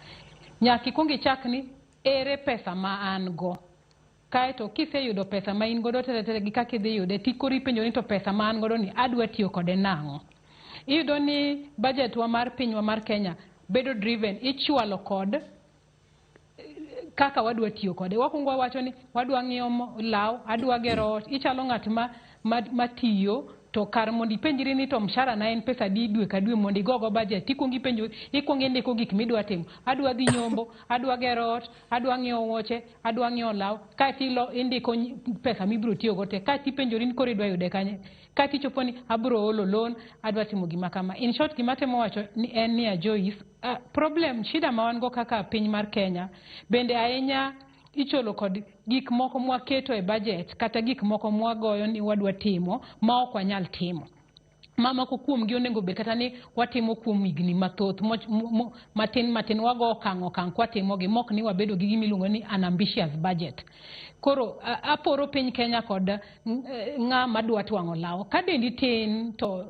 Nyaka ikwong ichak ni ere pesa ma an go. Kaeto kiseyudo pesa ma in godo tere tere gi kaka idhi yude, tikoro ipenjo ni to pesa ma an godo ni adwa tiyo kode nang'o. Iyudo ni budget wa mar pinywa mar Kenya bedo driven, ichwalo kod kaka wadwa tiyo kode. Wakwongo wawacho ni wadwa ng'iewo law, adwa gero ot. Ichalo ng'at ma tiyo to kar mondo ipenjri ni to mshahara na en pesa adi dwe ka dwe mondo igogo budget, ikwongo ipenjo, ikwongo indiko gik midwa timo. Adwa dhi nyombo, adwa gero ot, adwa ng'iewo wuoche, adwa ng'iewo law. Kaeto indiko pesa mibiro tiyogo te. Kaeto ipenjori ni koro idwa yude kanye. Kaeto ichopo ni abiro holo loan, adwa timo gima kama. In short, gima atemo wacho ni en niya, Joyce, problem, shida ma wan go kaka piny mar Kenya, bende ahinya icholo kod gik moko mwaketo e budget kata gik moko mwagoyo ni wadwa timo ma ok wanyal timo. Ma moko kuomgi onego bed kata ni watimo kuom higni mathoth matin matin, wago okang' okang' kwatimogi, mok ni wabedo gi gima iluongo ni an ambitious budget. Koro aporo piny Kenya kod ng'ama dwa twang'o law. Ka dendi tin to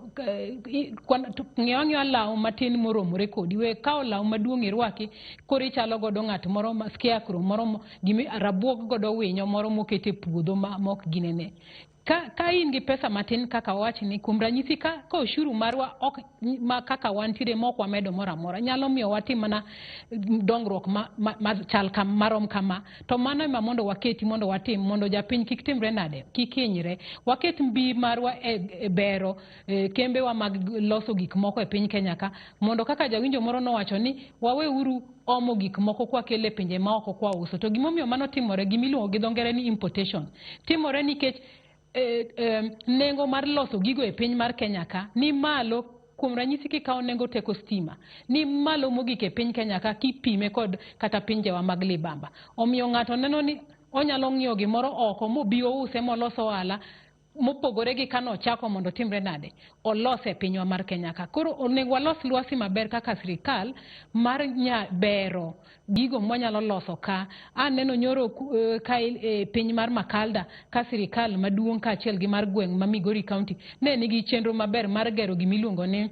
ng'iew ang'iewa law matin moromore kodi. We kawo law maduong' irwaki, koro ichalo godo ng'at moro ma scarecrow moro, gimi rabuog godo winyo moro moket e puodho ma mok ginene. Ka in gi pesa matin kaka wawach ni, kuom ranyisi, ka ushuru marwa ok ma kaka wantiere ma ok wamedo moro amora, nyalo miyo watim mana dongruok ma chal kam, marom kama, to mano ema mondo waketi mondo watim mondo japiny kik timre nade, kik hinyre. Waket mbi marwa e bero kembewa mag loso gik moko e piny Kenya ka, mondo kaka jawinjo moro nowacho ni waweuru omo gik moko kwakelo e pinje maoko kwauso. To gimomiyo mano timore, gimiluongo gi dho ngere ni importation timore nikech nengo mar loso gigo e piny mar Kenya ka ni malo. Kuom ranyisi, kikawo nengo teko stima ni malo mogik e piny Kenya ka kipime kod kata pinjewa mag libamba. Omiyo ng'ato neno ni onyalo ng'iewo gimoro oko mobi ouse molos ohala mopogore gi kanochako mondo timre nade, olose e pinywa mar Kenya ka. Koro onego walos lwasi maber kaka sirikal mar nya bero gigo mwanyalo loso ka. Aneno nyoro ka e piny mar Makalda ka sirikal maduong' kaachiel gi mar gweng' ma Migori County ne nigi chenro maber mar gero gimiluongo ni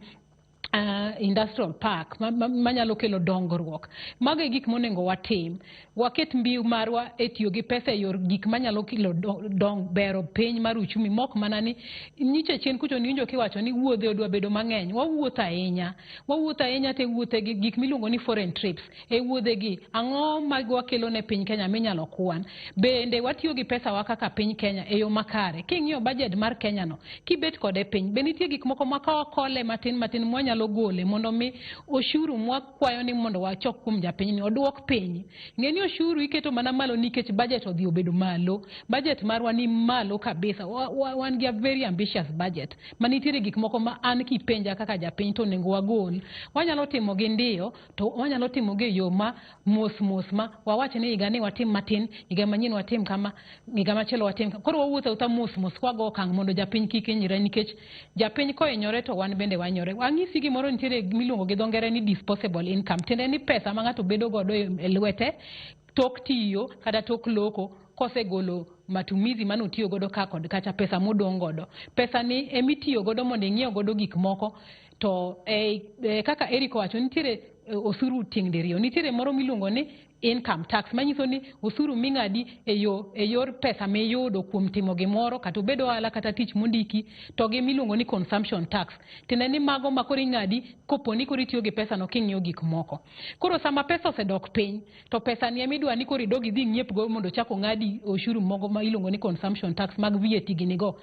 industrial park manyalo kelo dongruok. Mago e gik monego watim. Waket mbi marwa e tiyo gi pesa e yor gik manyalo kelo dong bero piny mar uchumi, mok mana ni nyiche chien kucho niwinjo kiwacho ni wuodhe odwa bedo mang'eny. Wawuotho ahinya, wawuotho ahinya, te wuothe gi gik miluongo ni foreign trips. E wuodhe gi ang'o ma wakelo ne piny Kenya minyalo kwan? Bende watiyo gi pesa wa kaka piny Kenya e yo makare? King'iyo budget mar Kenya no, kibet kode piny, be nitie gik moko ma ka wakole matin matin mwanyalo gole mondo mi ushuru mwakwayo ni mondo wachok kuom japiny ni oduok piny. Ng'e ni ushuru iketo mana malo nikech budget odhi obedo malo. Budget marwa ni malo kabisa. Wan gi a very ambitious budget manitiere gik moko ma an kipenja kaka japiny to onego wagol. Wanyalo timo gi ndiyo, to wanyalo timo gi e yo ma mos mos, ma wawach ni higa ni watim matin, higa manyien watim kama, higa machielo watim kama. Koro wawuotho awuotha mos mos kwago okang' mondo japiny kik hinyre, nikech japiny kohinyore to wan bende wahinyore. Ang'isi gimoro, nitiere miluongo gi dho ngere ni disposable income, tiende ni pesa ma ng'ato bedo godo e lwete tok tiyo kata tok loko kosegolo matumizi manotiyo godo ka kod kacha, pesa modong' godo. Pesa ni emitiyo godo mondo ing'iew godo gik moko. To kaka Eric owacho, nitiere osuru tieng' diriyo. Nitiere moro miluongo ni income tax, manyiso ni osuru ming'adi e yor pesa miyudo kuom timo gimoro, kata obed ohala kata tich mondiki, to gi miluongo ni consumption tax, tiende ni mago ma koro ing'adi kopo ni koro itiyo gi pesa no king'iewo gik moko. Koro sama pesa osedok piny, to pesa ni emidwa ni koro idog idhi ing'iep go mondo chak ong'adi osuru moko ma iluongo ni consumption tax mag VAT gini go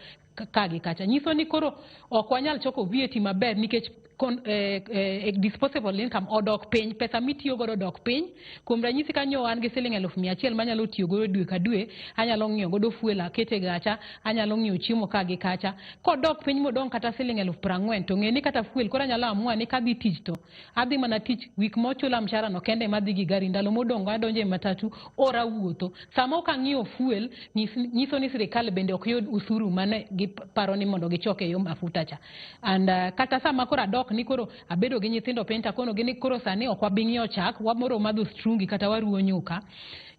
ka gi kacha, nyiso ni koro ok wanyal choko VAT maber nikech Disposable income odok piny, pesa mitiyo godo odok piny. Kuom ranyisi, kanyo an gi siling 100,000 manyalo tiyo godo dwe ka dwe, anyalo ng'iewo godo fuel akete gacha, anyalo ng'iewo chiemo ka gi kacha. Kodok piny modong' kata siling 40,000, to ng'e ni kata fuel koro anyalo amua ni kadhi tich to adhi mana tich wik mochula mshahara no kende ema adhi gi gari, ndalo modong' adonjo e matatu ora wuotho. Sama ok ang'iewo fuel, nyiso ni sirikal bende ok yud usuru mane giparo ni mondo gichok e yo mafuta cha. And kata sama koro adok ni koro abedo gi nyithindo piny, takonogi ni koro sani ok wabi ng'iewo chak, wamoro madho strungi kata waruwo nyuka,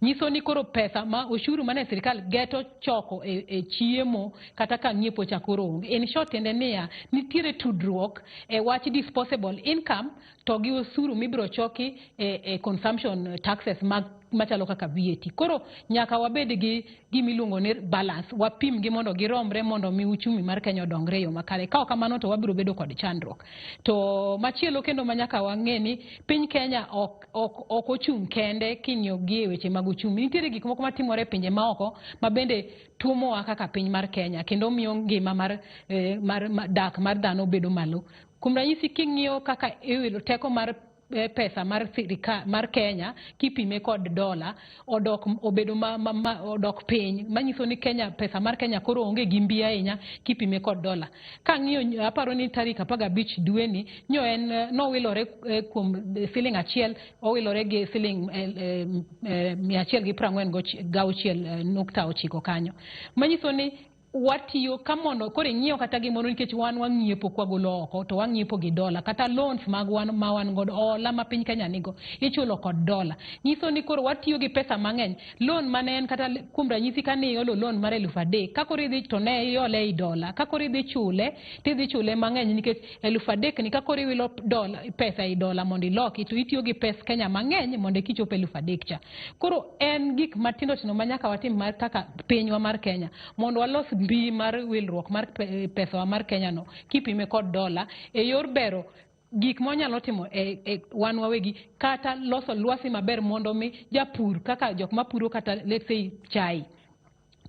nyiso ni koro pesa ma ushuru mane sirikal geto choko e chiemo kata ka ng'iepo cha koro onge. In short, tiende niya, nitiere tudruok e wach disposable income to gi osuru mibiro choki e consumption taxes mag machalo kaka VAT. Koro nyaka wabed gi gimiluongo ni balance, wapim gi mondo giromre mondo mi uchumi mar Kenya odongre e yo makare. Ka ok kamano to wabiro bedo kod chandruok. To machielo kendo ma nyaka wang'e ni piny Kenya ok ochung' kende king'iyo gi e weche mag uchumi. Nitiere gik moko matimore e pinje maoko ma bende tuomowa kaka piny mar Kenya kendo miyo ngima mar dak mar dhano bedo malo. Kuom ranyisi, king'iyo kaka iwilo teko mar pesa mar sirikal mar Kenya kipime kod dola, odok obedo ma odok piny, manyiso ni Kenya, pesa mar Kenya koro onge gi mbi ahinya kipime kod dola. Kang'iyo, aparo ni tarik 15 dweni nyo en nowilore kuom siling 1 owilore gi siling 146.9 kanyo, manyiso ni watiyo ka mondo koro ing'iew kata gimoro, nikech wan wang'iepo kwagolo oko to wang'iepo gi dola, kata loans mag wan ma wan godo, hola ma piny Kenya nigo ichulo kod dola, nyiso ni koro watiyo gi pesa mang'eny. Loan mane en kata kuom ranyisi kane iolo loan mar 3,000, ka koro idhi to ne iole ei dola, ka koro idhi chule tidhi chule mang'eny, nikech 3,000 ni ka koro iwilo dola, pesa ei dola mondo iloki, to itiyo gi pes Kenya mang'eny mondo ikichop 3,000 cha. Koro en gik matindo tindo ma nyaka watim mar kaka pinywa mar Kenya mondo walos mbi mar wilruok mar pesawa mar Kenya no kipime kod dola e yor bero gik mwanyalo timo e wan wawegi, kata loso lwasi maber mondo mi japur kaka jok mapuro kata let's say chai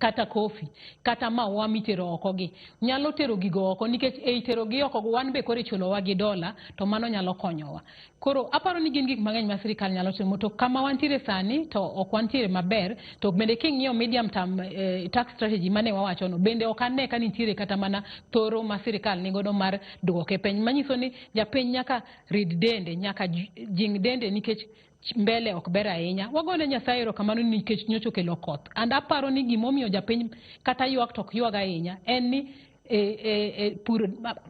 kata kofi kata maua mitero oko gi nyalo tero gigo oko, nikech ei tero gi oko wan be koro ichulowa gi dola, to mano nyalo konyowa. Koro aparo ni gin gik mang'eny ma sirikal nyalo timo, to kama wantiere sani to ok wantiere maber. To bende king'iyo medium term tax strategy mane wawachono, bende ok ane ka nitiere kata mana thoro ma sirikal nigodo mar duoke piny, manyiso ni japiny nyaka rid dende, nyaka jing dende, nikech mbele ok ber ahinya. Wagone Nyasaye erokamano nikech nyocha okelo koth. And aparo ni gimomiyo japiny kata ywak to ok ywag ahinya en ni pur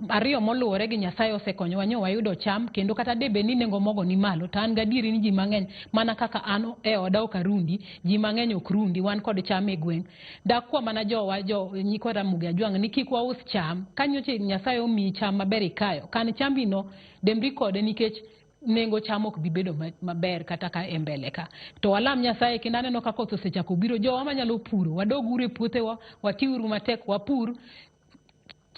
ariyo moluwore gi Nyasaye osekonyowa nyo wayudo cham, kendo kata debe ni nengo mogo ni malo, to an gadieri ni ji mang'eny mana kaka an e oda ok arundi, ji mang'eny ok rundi, wan kod cham e gweng'. Dakwa mana jowa jo nyikwa Ramogi Ajwang' ni kik waus cham. Ka nyocha Nyasaye omiyi cham maber ikayo, kan chambi no, dembri kode, nikech nengo cham ok bi bedo maber kata ka e mbele ka. To walam Nyasaye, kendo aneno ka koth osechako biro, jowa manyalo puro, wadog uru e puothewa, watiuru matek, wapur,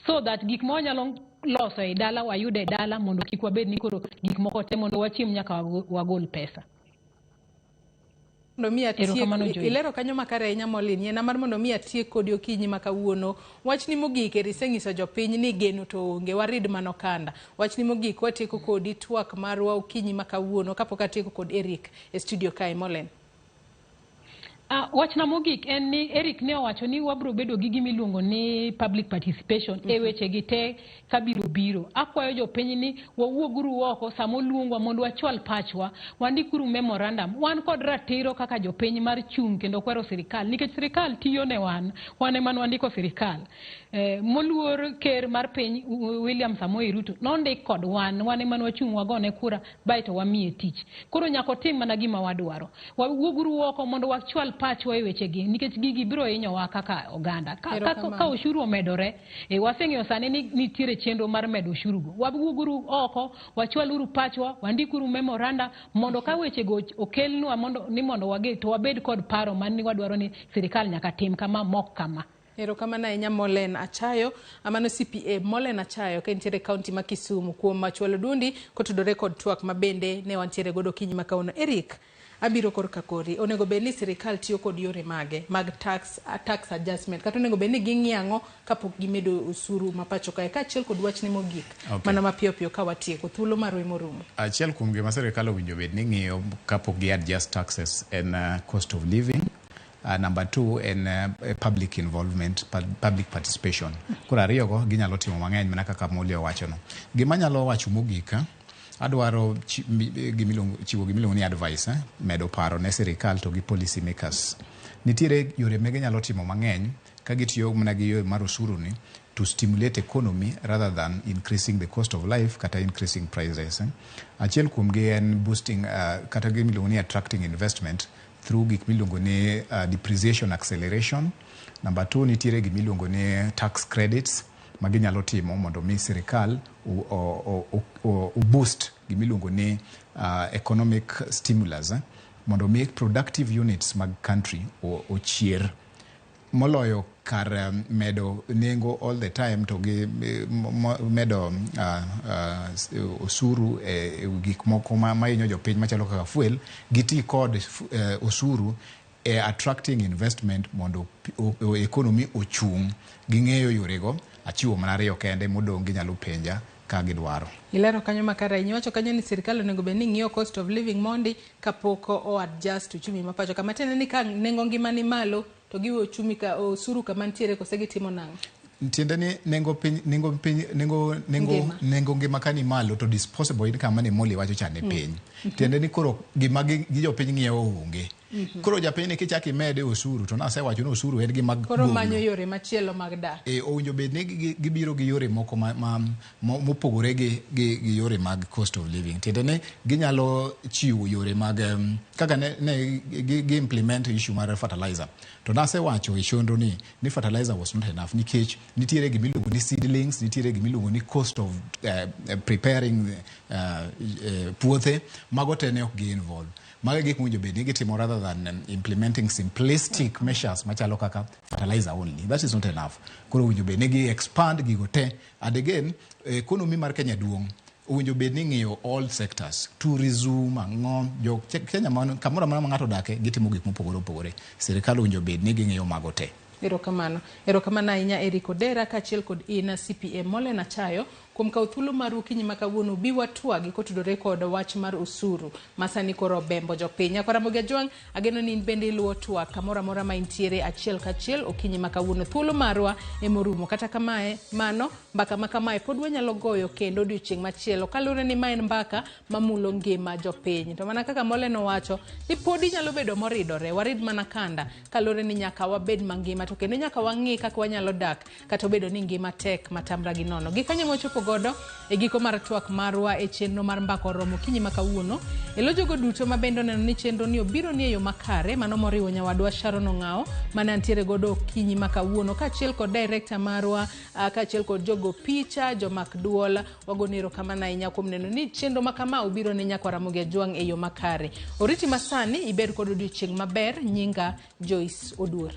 so that gik ma wanyalo loso e dala wayud e dala, mondo kik wabed ni koro gik moko te mondo wachiem nyaka wagol pesa. Mondo mi atiek, Erokamano, Joy. Ilero kanyo makare ahinya, Molin. Yiena mar mondo mi atiek kodi okinyi ma kawuono. Wachni mogik, eri isenyiso jopiny ni geno to onge, warid mano kanda. Wachni mogik, watieko kodi twak marwa okinyi ma kawuono kapok atieko kod Eric e studio kae, Molin. Wachna mogik en ni Eric ne owacho ni wabiro bedo gi gima iluongo ni public participation e weche gi te kabiro biro. Akwayo jopiny ni wawuoguru oko sama oluongwa mondo wachwal pachwa, wandikuru memorandum. Wan kod ratiro kaka jopiny mar chung' kendo kwero sirikal, nikech sirikal tiyo ne wan, wan ema nwandiko sirikal. Moluor ker mar piny William Samoei Ruto nondik kod wan, wan ema nwachung' wagone kura baeto wamiye tich. Koro nyaka otim mana gima wadwaro. Wawuoguru oko mondo wachwal pachwa e wechegi, nikech gigi biro hinyowa kaka oganda. Ka ushuru omedore, waseng'eyo sani ni nitiere chenro mar medo ushuru go. Wawuoguru oko, wachwaluru pachwa, wandikuru memoranda mondo ka wechego okelnwa mondo ni mondo wage to wabed kod paro man ni wadwaro ni sirikal nyaka tim kama mok kama. Erokamano ahinya, Molen Achayo, amano CPA Molen Achayo ka entiere e kaunti ma Kisumu kuom chwalo duondi kotudore kod twak ma bende ne wantiere godo okinyi ma kawuono. Eric, Abiro korka kori. Onego bed ni sirikal tiyo kod yore mage mag tax adjustment, kata onego bed ni ging'iyo ang'o kapok gimedo osuru ma pacho kae, kaachiel kod wachni mogik? Mana mapiyo piyo ka watieko thuolo marwa emorumo. Achiel kuom gima sirikal owinjo bed ni ng'iyo kapok gi adjust taxes en cost of living. Number two en public involvement, public participation. Koro ariyogo ginyalo timo mang'eny mana kaka Moli owachono. Gima anyalo wacho mogik, adwaro chiwo gimiluongo ni advice, medo paro ne sirikal to gi policy makers. Nitiere yore ma ginyalo timo mang'eny ka gitiyo mana gi yo mar osuru ni to stimulate economy rather than increasing the cost of life kata increasing prices. Achiel kuomgi en boosting kata gimiluongo ni attracting investment through gik miluongo ni depreciation acceleration. Number two, nitiere gimiluongo ni tax credits ma ginyalo timo mondo mi sirikal o boost gimiluongo ni economic stimulus, mondo mi productive units mag country ochier moloyo kar medo nengo all the time to gi medo osuru e gik moko ma hinyo jopiny machalo kaka fuel. Giti kod osuru e attracting investment mondo economy ochung'. Ging'eyo yorego, achiwo mana ariyo kende, modong' ginyalo penja ka gidwaro. Ilero kanyo makare ahinya. Iwacho kanyo ni sirikal onego bed ni ng'iyo cost of living mondi kapok o adjust uchumi ma pacho ka. Matiende ni ka nengo ngima ni malo to giwe uchumi ka osuru kama nitiere, kose gitimo nang'o? Tiende ni nengo piny, nengo piny, nengo Ngima. Nengo ngima ka ni malo to disposable income mane Moli wacho cha ni piny. Tiende ni koro gima gi jopiny ng'iewo onge. Koro japiny ni kichak imede osuru to nasewacho ni osuru en gima Koro golo. manyo yore machielo mag dak. E, owinjo bed ni gibiro gi yore moko ma mopogore gi yore mag cost of living. Tiende ni ginyalo chiwo yore mag kaka ne gi implement issue mar fertilizer. To nasewacho e chenro ni fertilizer was not enough nikech nitiere gimiluongo ni seedlings, nitiere gimiluongo ni cost of preparing puothe, mago te ne ok gi involve. Mago e gik mowinjo bed ni gitimo rather than implementing simplistic measures machalo kaka fertilizer only. That is not enough. Koro owinjo bed ni gi expand gigo te. And again, economy mar Kenya duong'. Owinjo bed ni ng'iyo all sectors, tourism, ang'o, jo Kenya man, kamoro amora ma ng'ato odake gitimo gik mopogore opogore. Sirikal owinjo bed ni ging'iyo mago te. Erokamano. Erokamano ahinya Eric Odera kaachiel kod in CPA Molen Achayo kuom kawo thuolo maru okinyi ma kawuono bi watwagi kotudore kod wach mar osuru ma sani koro obembo jopiny. Nyakwa Ramogi Ajwang', ageno ni in bende iluwo twak kamoro amora ma intiere achiel kachiel okinyi ma kawuono. Thuolo marwa emorumo. Kata kamae, mano mbaka ma kamae pod wanyalo goyo kendo odiochieng' machielo kaluwore ni ma en mbaka mamulo ngima jopiny. To mana kaka Molen owacho ni podi nyalo bedo moridore, warid mana kanda kaluwore ni nyaka wabed mangima to kendo nyaka wang'i kaka wanyalo dak kata obedo ni ngima tek matamra gi nono. Gi kanyo mochopo godo e giko mar twak marwa e chenro mar mbaka oromo okinyi ma kawuono. Elo jogo duto ma bende oneno ni chenro ni obiro ni e yo makare, mano moriwo nyawadwa Sharon Ong'ao mane antiere godo okinyi ma kawuono, kaachiel kod director marwa, kaachiel kod jogo picha, jomak duol, wagoni erokamano ahinya kuom neno ni chenro ma kama obiro ne nyakwa Ramogi Ajwang' e yo makare. Oriti masani ibed kod odiochieng' maber, nyinga Joyce Oduor.